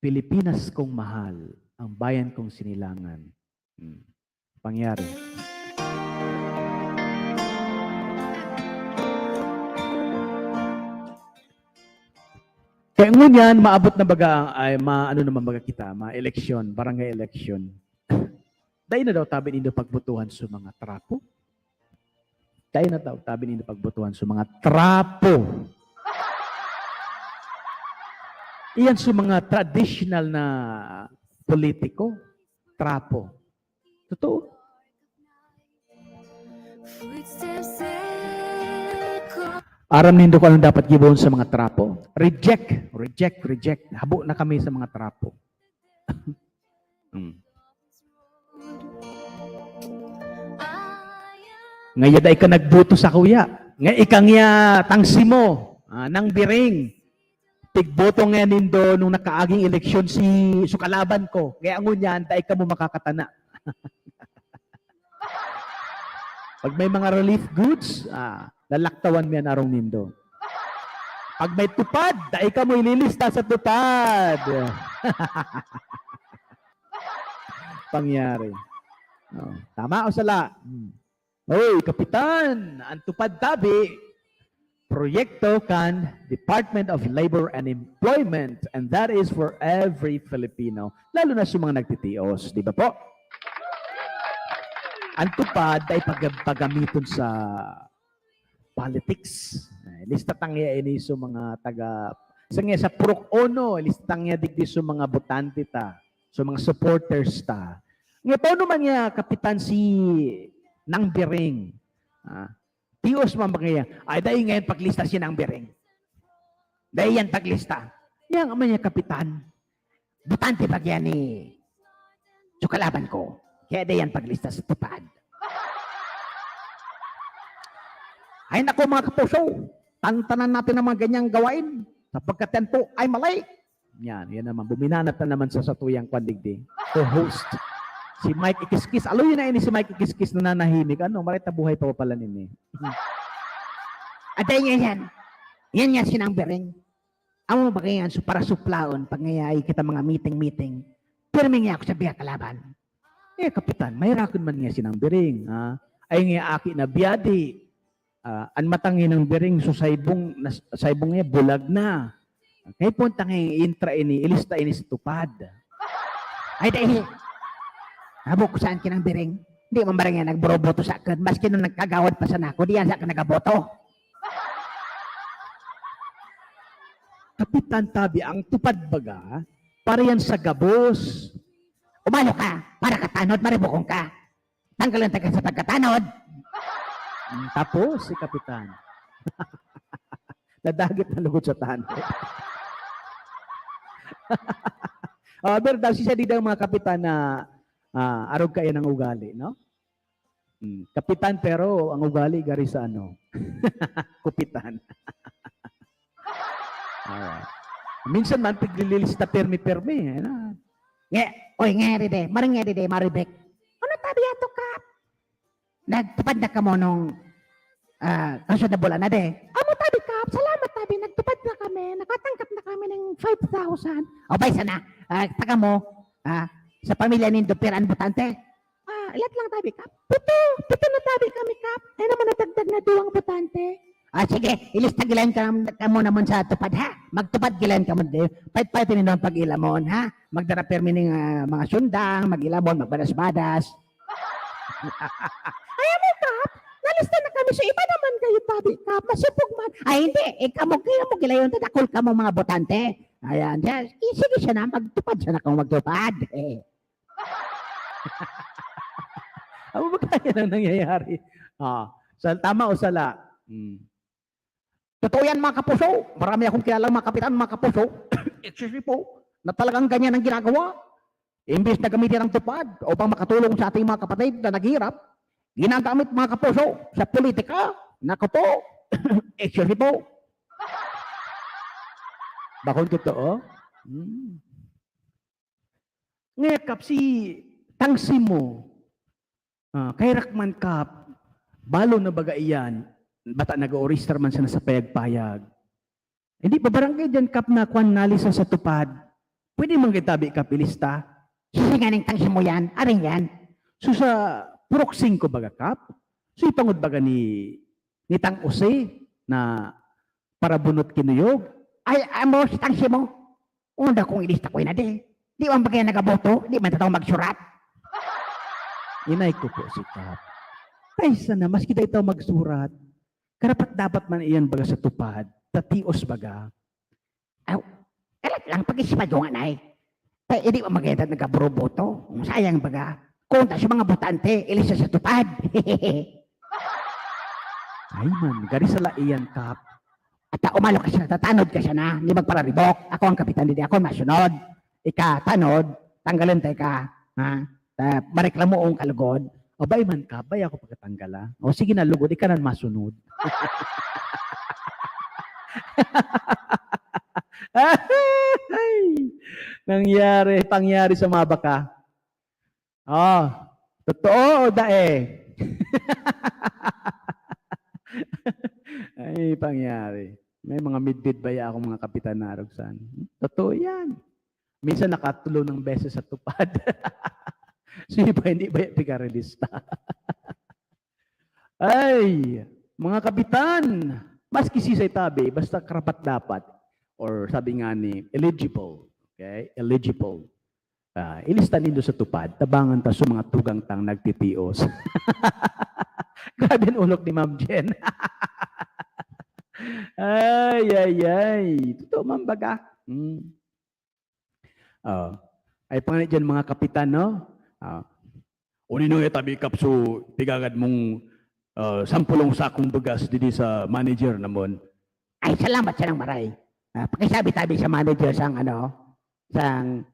Pilipinas kong mahal, ang bayan kong sinilangan. Hmm. Pangyari. Kaya ngunyan, maabot na baga, ay, ma-, ano naman baga kita, ma-eleksyon, barangay election. Dai na daw tabi nindo pagbotohan sa mga trapo. Dai na daw tabi nindo pagbotohan sa mga trapo. Iyan sa mga traditional na politiko, trapo. Totoo. Aram nindo kung anong dapat gibohon sa mga trapo? Reject, reject, reject. Habo na kami sa mga trapo. Hmm. Ngaya dai ka nagboto sa kuya. Nga ika ngiya tangsi mo, ah, nang biring. Tigboto nga nindo nung nakaaging eleksyon si, so kalaban ko. Kaya ngunyan, dai kamo makakatana. Pag may mga relief goods, ah, lalaktawan mi an arong nindo. Pag may tupad, dai kamo ililista sa tupad. Pangyari. Oh, tama o sala? Hmm. Oy, Kapitan, ang tupad tabi, proyekto kan Department of Labor and Employment, and that is for every Filipino, lalo na sa mga nagtitios, di ba po? Ang tupad ay pag-, pagamiton sa politics. Eh, lista tangya ini sa mga taga, sa nga sa Purok Ono, lista tangya digdi sa mga botante ta, sa mga supporters ta. Nga paano man niya kapitan si Nang Biring? Ah, tios man ba kaya? Ay, dahil ngayon paglista si Nang Biring. Dahil yan paglista. Yan ang mga kapitan. Botante ba kaya ni so kalaban ko? Kaya dahil yan paglista sa tupad. Ay nako, mga kapuso, tantanan natin ang mga ganyang gawain sapagkat yan po ay mali. Yan, yan naman. Buminanat na naman sa satuyang kwan digdi. Co-host. Si Mike Ikiskis. Aloy na ini si Mike Ikiskis na nanahimik. Ano, marita buhay pa pala nini. Aday niya yan. Yan nga si Nang Biring. Amo ba kaya yan? So, para suplaon, pag ngayay kita mga meeting-meeting, pirmi niya ako sa biya kalaban. Eh, kapitan, maherakon man nga si Nang Biring, ha? Ay nga aki na biyadi. Ah, an mata ni Nang Biring, so saibong, nas-, saibong niya, bulag na. Kaya punta nga intra ini, ilista ini sa tupad. Ay, dai. Habo ko saan ki Nang Biring. Di man barang yan nagburoboto sa akin. Maski nung nagkagawad pa sana ako, di yan sa akin nagaboto. Kapitan Tabi, ang tupad baga, para yan sa gabos. Umalo ka, para katanod, maribukong ka. Tanggalan ta ka sa pagkatanod. Mm, tapos si Kapitan. Nadagit na lugod sa tanod. Oh, pero daw, siya di daw mga kapitan na, ah, arog kaya ng ugali, no? Mm, kapitan, pero ang ugali gari sa ano? Kupitan. Alright. Minsan man, piglililista permi-permi, eh, na. Nge, oy, nge, Ride, maring nge, Ride, Maribek. Ano tabi ato, Kap? Nagtupad na kamo nung, ah, kasunod na bulan na, de? Amo tabi, Kap. Salamat tabi. Nagtupad na kami. Nakatangkap na kami ng five thousand. O, bay, sana. Ah, taga mo, ah, sa pamilya nindo, pira an botante? Ah, ilat lang tabi, Kap? Pito. Pito na tabi kami, Kap. Ay naman, nadagdag na duwang botante. Ah, sige. Ilista gilayon ka, kamo naman sa tupad, ha? Magtupad gilayon kamo. Pait-pait nindo ang pag-ilamon, ha? Magdara permi ning, ah, mga sundang, mag-ilamon, magbadas-badas. Ay, amo, Kap. Nalista na kami sa iba naman kayo, tabi, Kap. Masipog man. Ay, hindi. Eh, kamo, kaya mo gilayon, tadakol kamo mga botante. Ayan. Sige siya na, magtupad siya na kung magtupad. Eh. Ano ba kaya nang nangyayari? Ah, sa, tama o sala? Hmm. Totoo yan, mga kapuso. Marami akong kilalang mga kapitan, mga kapuso. Excuse me po. Na talagang ganyan ang ginagawa. Imbis na gamitin ang tupad upang makatulong sa ating mga kapatid na naghihirap, ginagamit, mga kapuso, sa politika. Naku po. Excuse me po. Bakong totoo? Hmm. Ngayon, Kap, si tangsi mo, ah, kay Rakman, Kap, balo na baga iyan, bata nag-ooristar man sana sa payag-payag. Hindi pa barangay dyan, Kap, na kwan nalisa sa tupad. Pwede man kita bi, Kap, ilista. Sige nga ning tangsi mo yan, aring yan. So sa Purok singko baga, Kap? So ipangod baga ni, ni Tang Jose na parabunot kinuyog? Ay, amo si tangsi mo. Unda kong ilista ko na di. Di man bagay nagaboto, di man tataw magsurat. Inay ko po si Kap. Ay, sana, maski da itaw magsurat, karapat dapat man iyan baga sa tupad, tatios baga. Aw, Kalat lang, pag-isipado nga na eh. Kaya hindi pa maganda nagkaburuboto. Sayang baga. Kung ta sa mga botante, ilis sa tupad. Ay man, gari sa laiyan, Kap. At ah, umalo ka siya, tatanod ka siya na, hindi magpararibok. Ako ang kapitan, hindi ako masunod. Ika, tanod, tanggalin tayo ka. Ha? Ta, mareklamo ang kalugod. O, bay man ka, bay ako pagkatanggala. O, sige na, lugod, ika na masunod. Ay! Nangyari, pangyari sa mga baka. Oh, totoo o dae? Ay, pangyari. May mga midbid baya akong mga kapitan na arugsan. Totoo yan. Minsan nakatulo ng beses sa tupad. Sige pa, hindi ba yung pikarelista? Ay, mga kapitan, maski sisay tabi, basta karapat-dapat, or sabi nga ni, eligible, okay? Eligible. Ah, ilista nindo sa tupad, tabangan ta sa mga tugang tang nagtitios. Grabe ang ulok ni Ma'am Jen. Ay, ay, ay. Totoo man baga. Hmm. Ah, ay pa nga dyan, mga kapitan, no? Ah, o nino ya tabi, Kap, so pigagad mong, ah, sampulong sakong bugas didi sa manager namon? Ay, salamat sa nang maray. Ah, pakisabi-tabi sa manager sang, ano, sang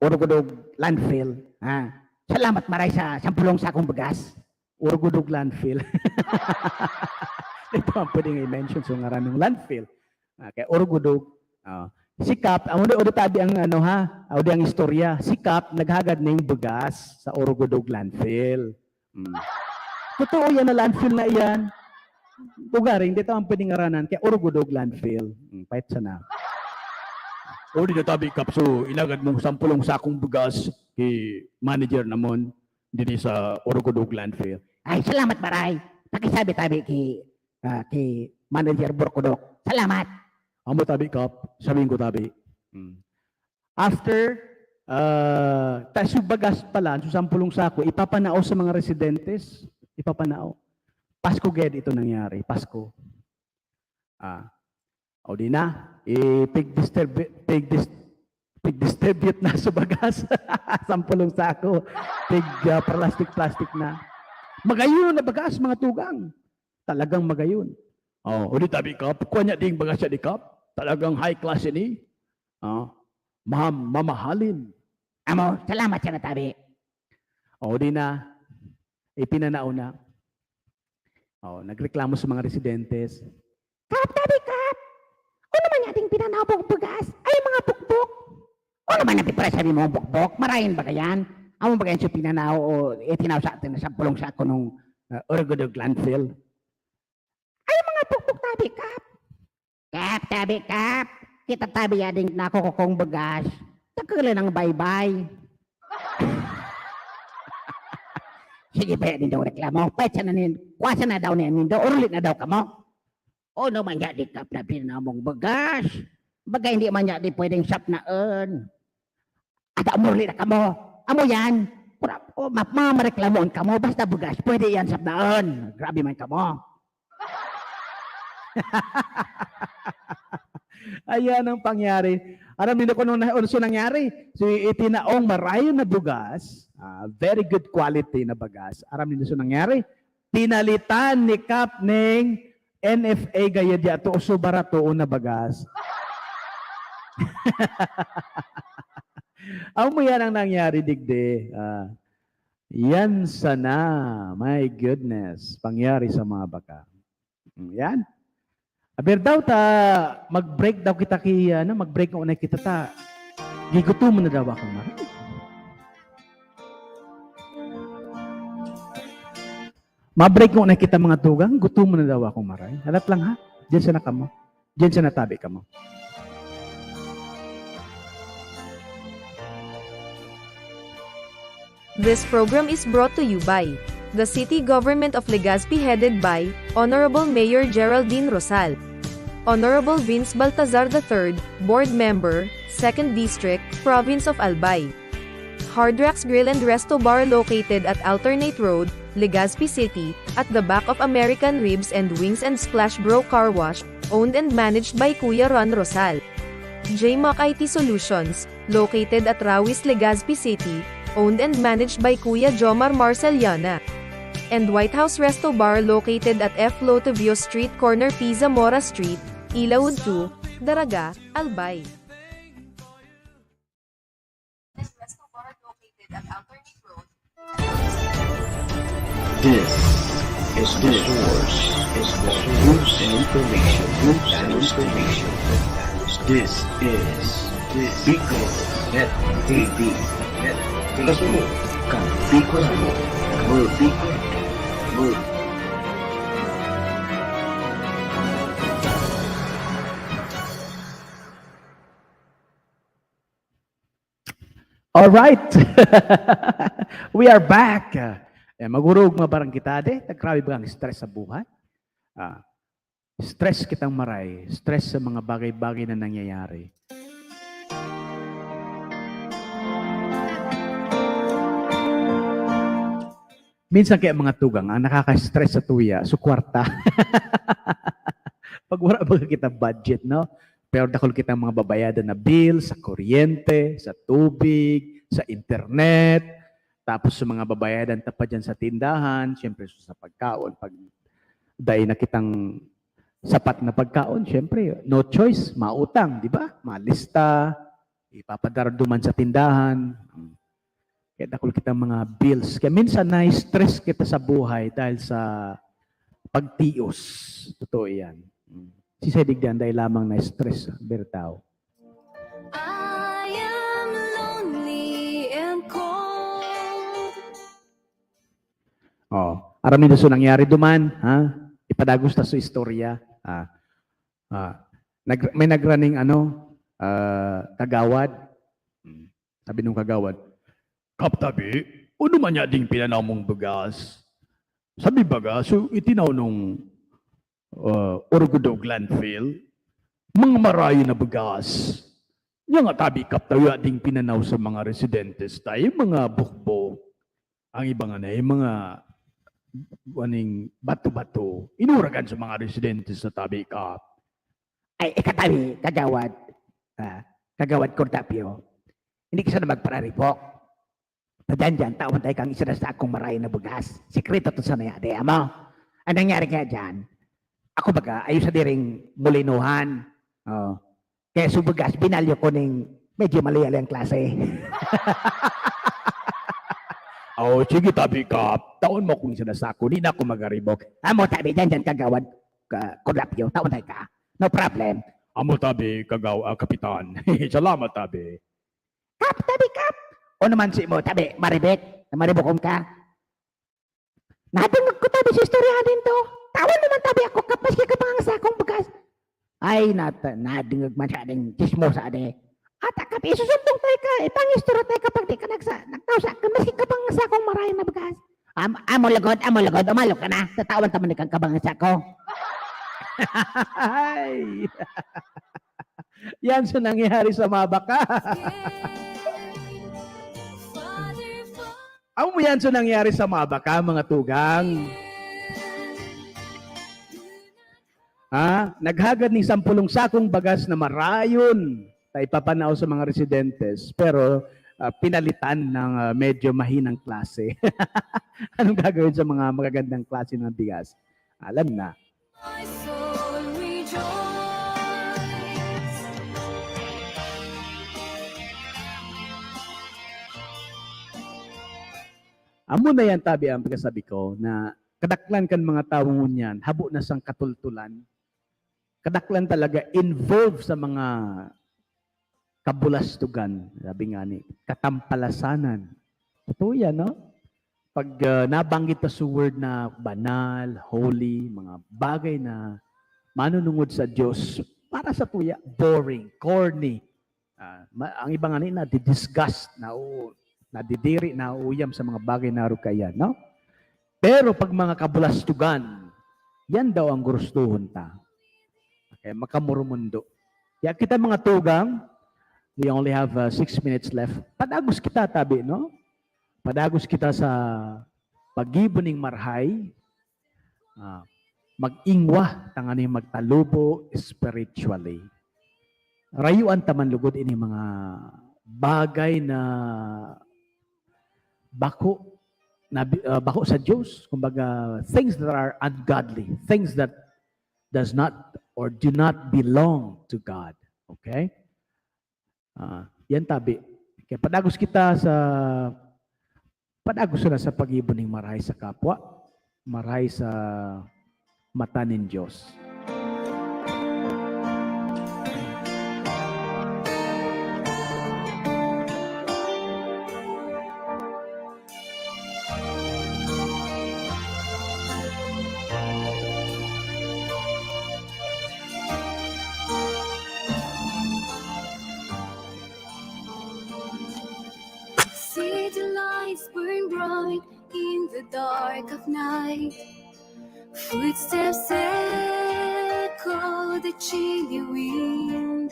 Orgudog Landfill. Ah, salamat maray sa sampulong sakong bugas. Orgudog Landfill. Ito ang pwedeng i-mention sa ngaran ng landfill. Okay, Orgudog. Ah, si Kap, ang uli, uli tabi ang ano ha, uli ang istorya. Si Kap, naghagad ning bugas sa Orgudog Landfill. Hmm. Totoo yan na landfill na iyan. Ugaring, dito ang pwedeng ngaranan, kaya Orgudog Landfill. Hmm, pait sana. O di na tabi, Kap, so inagad mong sampulong sakong bugas ki manager namon diri sa Orgudog Landfill. Ay, salamat, maray. Pakisabi-tabi ki, ah, ki Manager Burkudok. Salamat. Amo tabi, Kap. Sabihin ko tabi. Hmm. After, ah, ta, so bagas pala, so sampulong sako, ipapanao sa mga residentes. Ipapanao. Pasko ged ito nangyari. Pasko. Ah. O di na, ipig-distribute, pig-dis-, pig-distribute na sa bagas. Sampulong sako. Pig, ah, plastic-plastic na. Magayon na bagas, mga tugang. Talagang magayon. Oh, o di tabi, Kap, kwan niya ding bagas niya di, Kap. Talagang high class ini. Oh, maham-, mamahalin. Amo, salamat sa natabi. O di na, ipinanao na. Oh, nagreklamo sa mga residentes. Kap, tabi, Kap! Ano man nga ding pinanao mong bugas? Ay, mga bukbok! Ano man ang diferensya ni mong bukbok? Marayon ba yan? Amo ba yan sa pinanao o itinaw sa atin sa pulong sa ako nung, uh, Orgudog Landfill? Ay, mga bukbok, tabi, Kap! Kap, tabi, Kap! Kita tabi yading nakukukong bugas. Takuli ng baybay. Sige pa yan nindong reklamo. Pwede na nin-, kwasa na daw niya nindo. Urulit na daw kamo. O naman nga di ka na pinamong bagas. Baga hindi man nga di pwedeng sapnaon. Ada umurli na kamo. Amo yan. Pura, o, ma-, mamareklamoon kamo. Basta bugas, pwede yan sapnaon. Grabe man kamo. Ayan ang pangyari. Aram nindo kung ano, ano siya nangyari? Si itinaong marayon na bugas, ah, very good quality na bagas. Aram nindo siya nangyari? Pinalitan ni Kap ning N F A gayud yato, so barato na bagas. Amo yan ang nangyari, digdi. Ah, yan sana. My goodness. Pangyari sa mga baka. Mm, yan. Aber daw ta, mag-break daw kita ki, ano, mag-break nga unay kita ta. Gigutomon na daw ako, Mari. Ma-break nga unay kita, mga tugang, gutomon na daw ako, Maray. Halat lang, ha? Diyan sa nakamo. Diyan sa natabi kamo. This program is brought to you by the City Government of Legazpi, headed by Honorable Mayor Geraldine Rosal. Honorable Vince Baltazar the third, Board Member, Second District, Province of Albay. Hard Rocks Grill and Resto Bar located at Alternate Road, Legazpi City, at the back of American Ribs and Wings and Splash Bro Car Wash, owned and managed by Kuya Ron Rosal. J Mac I T Solutions, located at Rawis, Legazpi City, owned and managed by Kuya Jomar Marceliana. And White House Resto Bar, located at F Lotovio Street, corner P Zamora Street, Ilawod two, Daraga, Albay. This is the source, is the source of news and information, news and information. This is, this is Bicol Net T V. Kasunod, kan Bicol mo, mo, Bicol mo. All right. We are back. Eh, magurog mabarang kita de. Grabe ba ang stress sa buhay? Ah, stress kitang maray. Stress sa mga bagay-bagay na nangyayari. Minsan kaya mga tugang, ang nakaka-stress sa tuya, su kwarta. Pag wala ba kita budget, no? Pero dakul kitang mga babayadan na bill sa kuryente, sa tubig, sa internet, tapos sa mga babayadan tapad dyan sa tindahan, siyempre sa pagkaon, pag dai na kitang sapat na pagkaon, siyempre, no choice, mautang, di ba? Malista, ipapadara duman sa tindahan. Kaya dakul kitang mga bills. Kaya minsan na-stress kita sa buhay dahil sa pagtios. Totoo yan. Si Sedig Dianday lamang na-stress, Bertao. I am lonely and cold. Oh, aram nindo so nangyari duman, ha? Ipadagos ta so istorya. Ah, ah, nag, may nagraning ano, ah, kagawad. Hmm. Sabi nung kagawad, "Kap tabi, ano man niya ding pinanaw mong bugas?" Sabi baga, so itinaw nung uh, Orgudog landfill, mga marayo na bugas. Nya nga tabi kaptawa ding pinanaw sa mga residentes tayo, mga bukbok. Ang iba nga na, yung mga aning bato-bato, inuragan sa mga residentes sa tabi ka. Ay, ikatabi, kagawad, ah, kagawad Cordapio, hindi ka sana magpararibok. Padandan, tawan tayo kang isa na sa akong marayo na bugas. Sikreto to sa naya, di amo? Ang nangyari kaya dyan, ako baga, ayo sa diring mulinuhan. Oh. Kaya sa bugas, binalyo ko ning medyo mali-ali ang klase. Oh, sige, tabi ka. Tawan mo kung isa na sa ako. Di na ako magaribok. Amo, tabi, dyan, dyan, kagawad, ka, Cordapio. Tawan tayo ka. No problem. Amo, tabi, kagaw, ah, kapitan. Salamat, tabi. Kap, tabi, Kap! O naman si mo, tabi, maribik, na maribukon ka. Nadingog ko tabi sa istorya din to. Tawan naman tabi ako, Kap, maski ka pangangasa akong bugas. Ay, nata, nadingog man siya ding chismosa de. Ata, Kap, isusumbong tayo ka, ipang-istorya tayo kapag di ka nagsa, nagtao sa akin, maski ka pangangasa akong marayo na bugas. Am, amo lugod, amo lugod, umalo ka na. Tatawan ta man kang kabangasa ko. Ay! Yan so nangyari sa Mabaka. Amo yan so nangyari sa Mabaka, mga tugang. Ha? Naghagad ning sampulong sakong bagas na marayon ta ipapanaw sa mga residentes, pero, ah, pinalitan ng, ah, medyo mahinang klase. Anong gagawin sa mga magagandang klase ng bigas? Alam na. My soul rejoice. Amo na yan, tabi, ang pagkasabi ko na kadaklan kan mga tawo ngunyan, habo na sang katultulan. Kadaklan talaga involved sa mga kabulastugan, sabi nga ni, katampalasanan. Totoo yan, no? Pag, ah, nabanggit na sa word na banal, holy, mga bagay na manunungod sa Diyos, para sa tuya, boring, corny. Ah, ma-, ang iba nga ni, nadidisgust, na, nadidiri, nauuyam sa mga bagay na rukayan, no? Pero pag mga kabulastugan, yan daw ang gurustuhon ta. Okay, makamurumundo. Kaya kita, mga tugang, we only have, uh, six minutes left. Padagos kita, tabi, no? Padagos kita sa paggibo ning marhay, ah, mag-ingwa, tanganing magtalubo spiritually. rayuan ta man lugod ini mga bagay na bako na bi- ah, bako sa Dios, kumbaga things that are ungodly, things that does not or do not belong to God. Okay? Ah, yan tabi. Kaya padagos kita sa padagos na sa paggibo ning marahay sa kapwa, marahay sa mata nin Dios. City lights burn bright in the dark of night. Footsteps echo the chilly wind.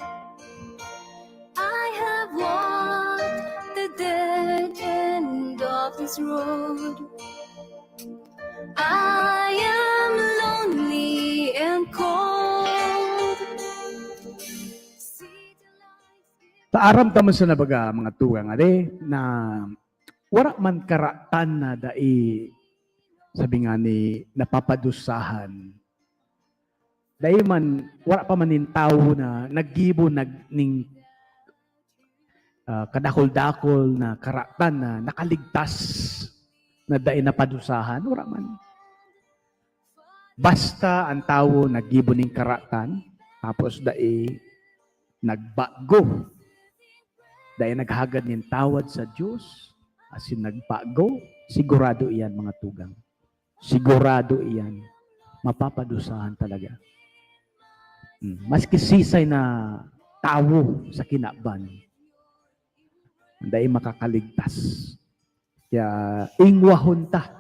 I have walked the dead end of this road. I am lonely and cold. City lights Paaram ta man sa nabaga, mga tugang, ade, na wala man karatan na dai, sabi nga ni, napapadusahan. Dai man, wala pa man nin tawo na naggibo nag, ning, ah, kadakol-dakol na karatan na nakaligtas na dai napadusahan. Wala man. Basta ang tawo naggibo nin karatan, tapos dai nagbago, dai naghagad nin tawad sa Dios, asin nagbago, sigurado iyan, mga tugang. Sigurado iyan. Mapapadusahan talaga. Hmm. Maski sisay na tawo sa kinaban, dai makakaligtas. Kaya ingwahon ta.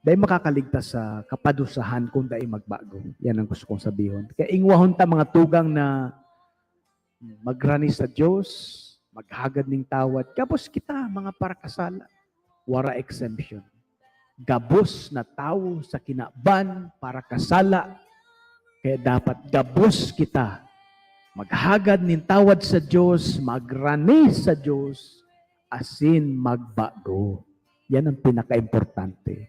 Dai makakaligtas sa kapadusahan kung dai magbago. Yan ang gusto kong sabihon. Kaya ingwahon ta, mga tugang, na magrani sa Dios, maghagad ning tawad. Gabos kita, mga parakasala. Wara exemption. Gabos na tawo sa kinaban, parakasala. Kaya dapat gabos kita. Maghagad nin tawad sa Dios, magrani sa Dios, asin magbago. Yan ang pinakaimportante.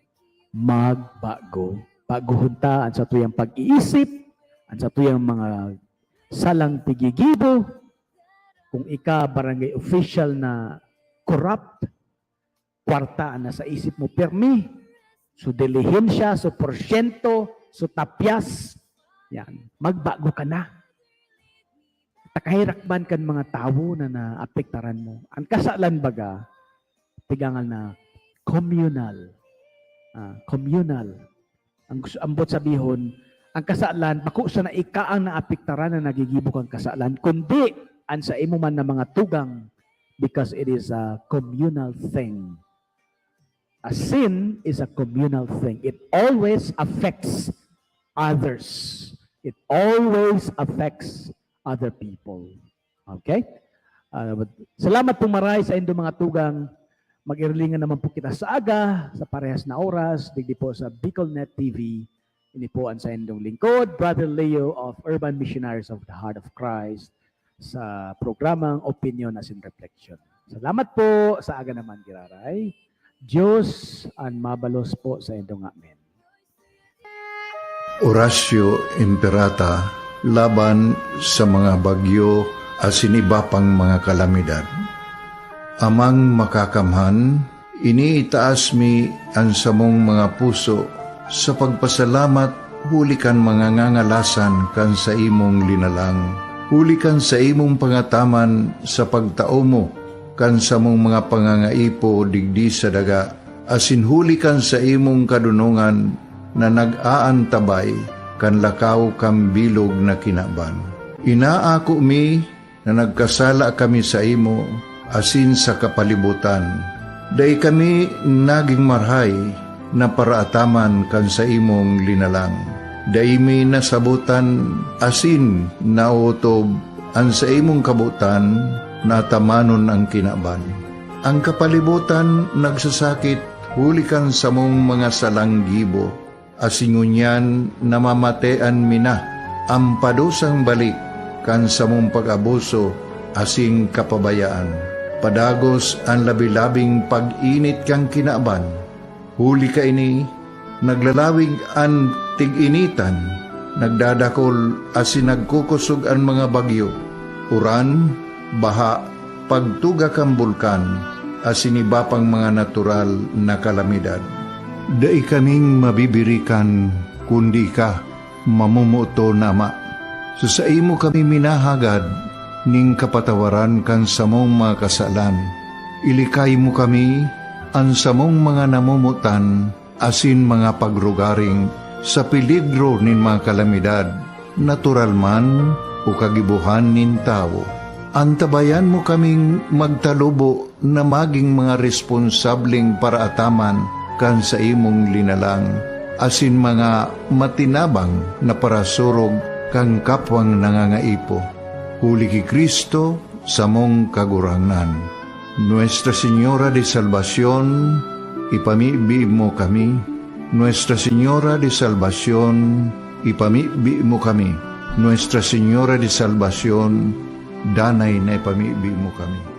Magbago. Baguhon ta an satuyang pag-iisip, an satuyang mga salang pigigibo. Kung ika, barangay official na corrupt, kwarta an nasa isip mo pirmi, so dilihensya, so porsyento, so tapyas, yan, magbago ka na. Takahirakman kan mga tawo na naapektaran mo. Ang kasalan baga, pigangal na communal. Ah, communal. Ang gusto, ambot sabihon, ang kasalan, bako sana ika ang naapektaran na nagigibo kang kasalan, kundi ang sa imo man na mga tugang, because it is a communal thing. A sin is a communal thing. It always affects others. It always affects other people. Okay? Ah, salamat po maray sa indo mga tugang. Mag-irilingan naman po kita sa aga, sa parehas na oras, digdi po sa Bicol Net T V. Ini po ang sa indong lingkod, Brother Leo of Urban Missionaries of the Heart of Christ, sa programang Opinion asin Reflection. Salamat po, sa aga naman, giraray. Diyos an mabalos po sa indong amen. Oratio Imperata laban sa mga bagyo asin iba pang mga kalamidad. Amang Makakamhan, iniitaas mi an samong mga puso sa pagpasalamat huli kan mga ngangalasan kan saimong linalang, huli kan saimong pangataman sa pagtao mo kan samong mga pangangaipo digdi sa daga, asin huli kan saimong kadonongan na nag-aantabay kan lakaw kan bilog na kinaban. Inaako mi na nagkasala kami saimo asin sa kapalibotan. Dai kami nagin marahay na paraataman kan saimong linalang. Dai mi nasabotan asin naotob an saimong kabotan na atamanon an kinaban. An kapalibotan nagsasakit huli kan samong mga salang gibo, asin ngunyan namamatean mi na. An padusang balik kan samong pag-abuso asin kapabayaan. Padagos an labi-labing pag-init kan kinaban. Huli kaini, naglalawig an tig-initan, nagdadakol asin nagkukosog an mga bagyo, uran, baha, pagtuga kan bulkan, asin iba pang mga natural na kalamidad. Dai kaming mabibirikan, kundi ika, mamomoton na Ama. Sa saimo kami minahagad ning kapatawaran kan samong mga kasalan. Ilikay mo kami, an samong mga namomotan asin mga pagrugaring, sa peligro nin mga kalamidad, natural man o kagibohan nin tawo. Antabayan mo kaming magtalubo na magin mga responsableng paraataman kan saimong linalang, asin mga matinabang na parasurog kan kapwang nangangaipo. Huli ki Cristo, samong Kagurangnan. Nuestra Señora de Salvacion, ipamibi mo kami. Nuestra Señora de Salvacion, ipamibi mo kami. Nuestra Señora de Salvacion, danay na ipamibi mo kami.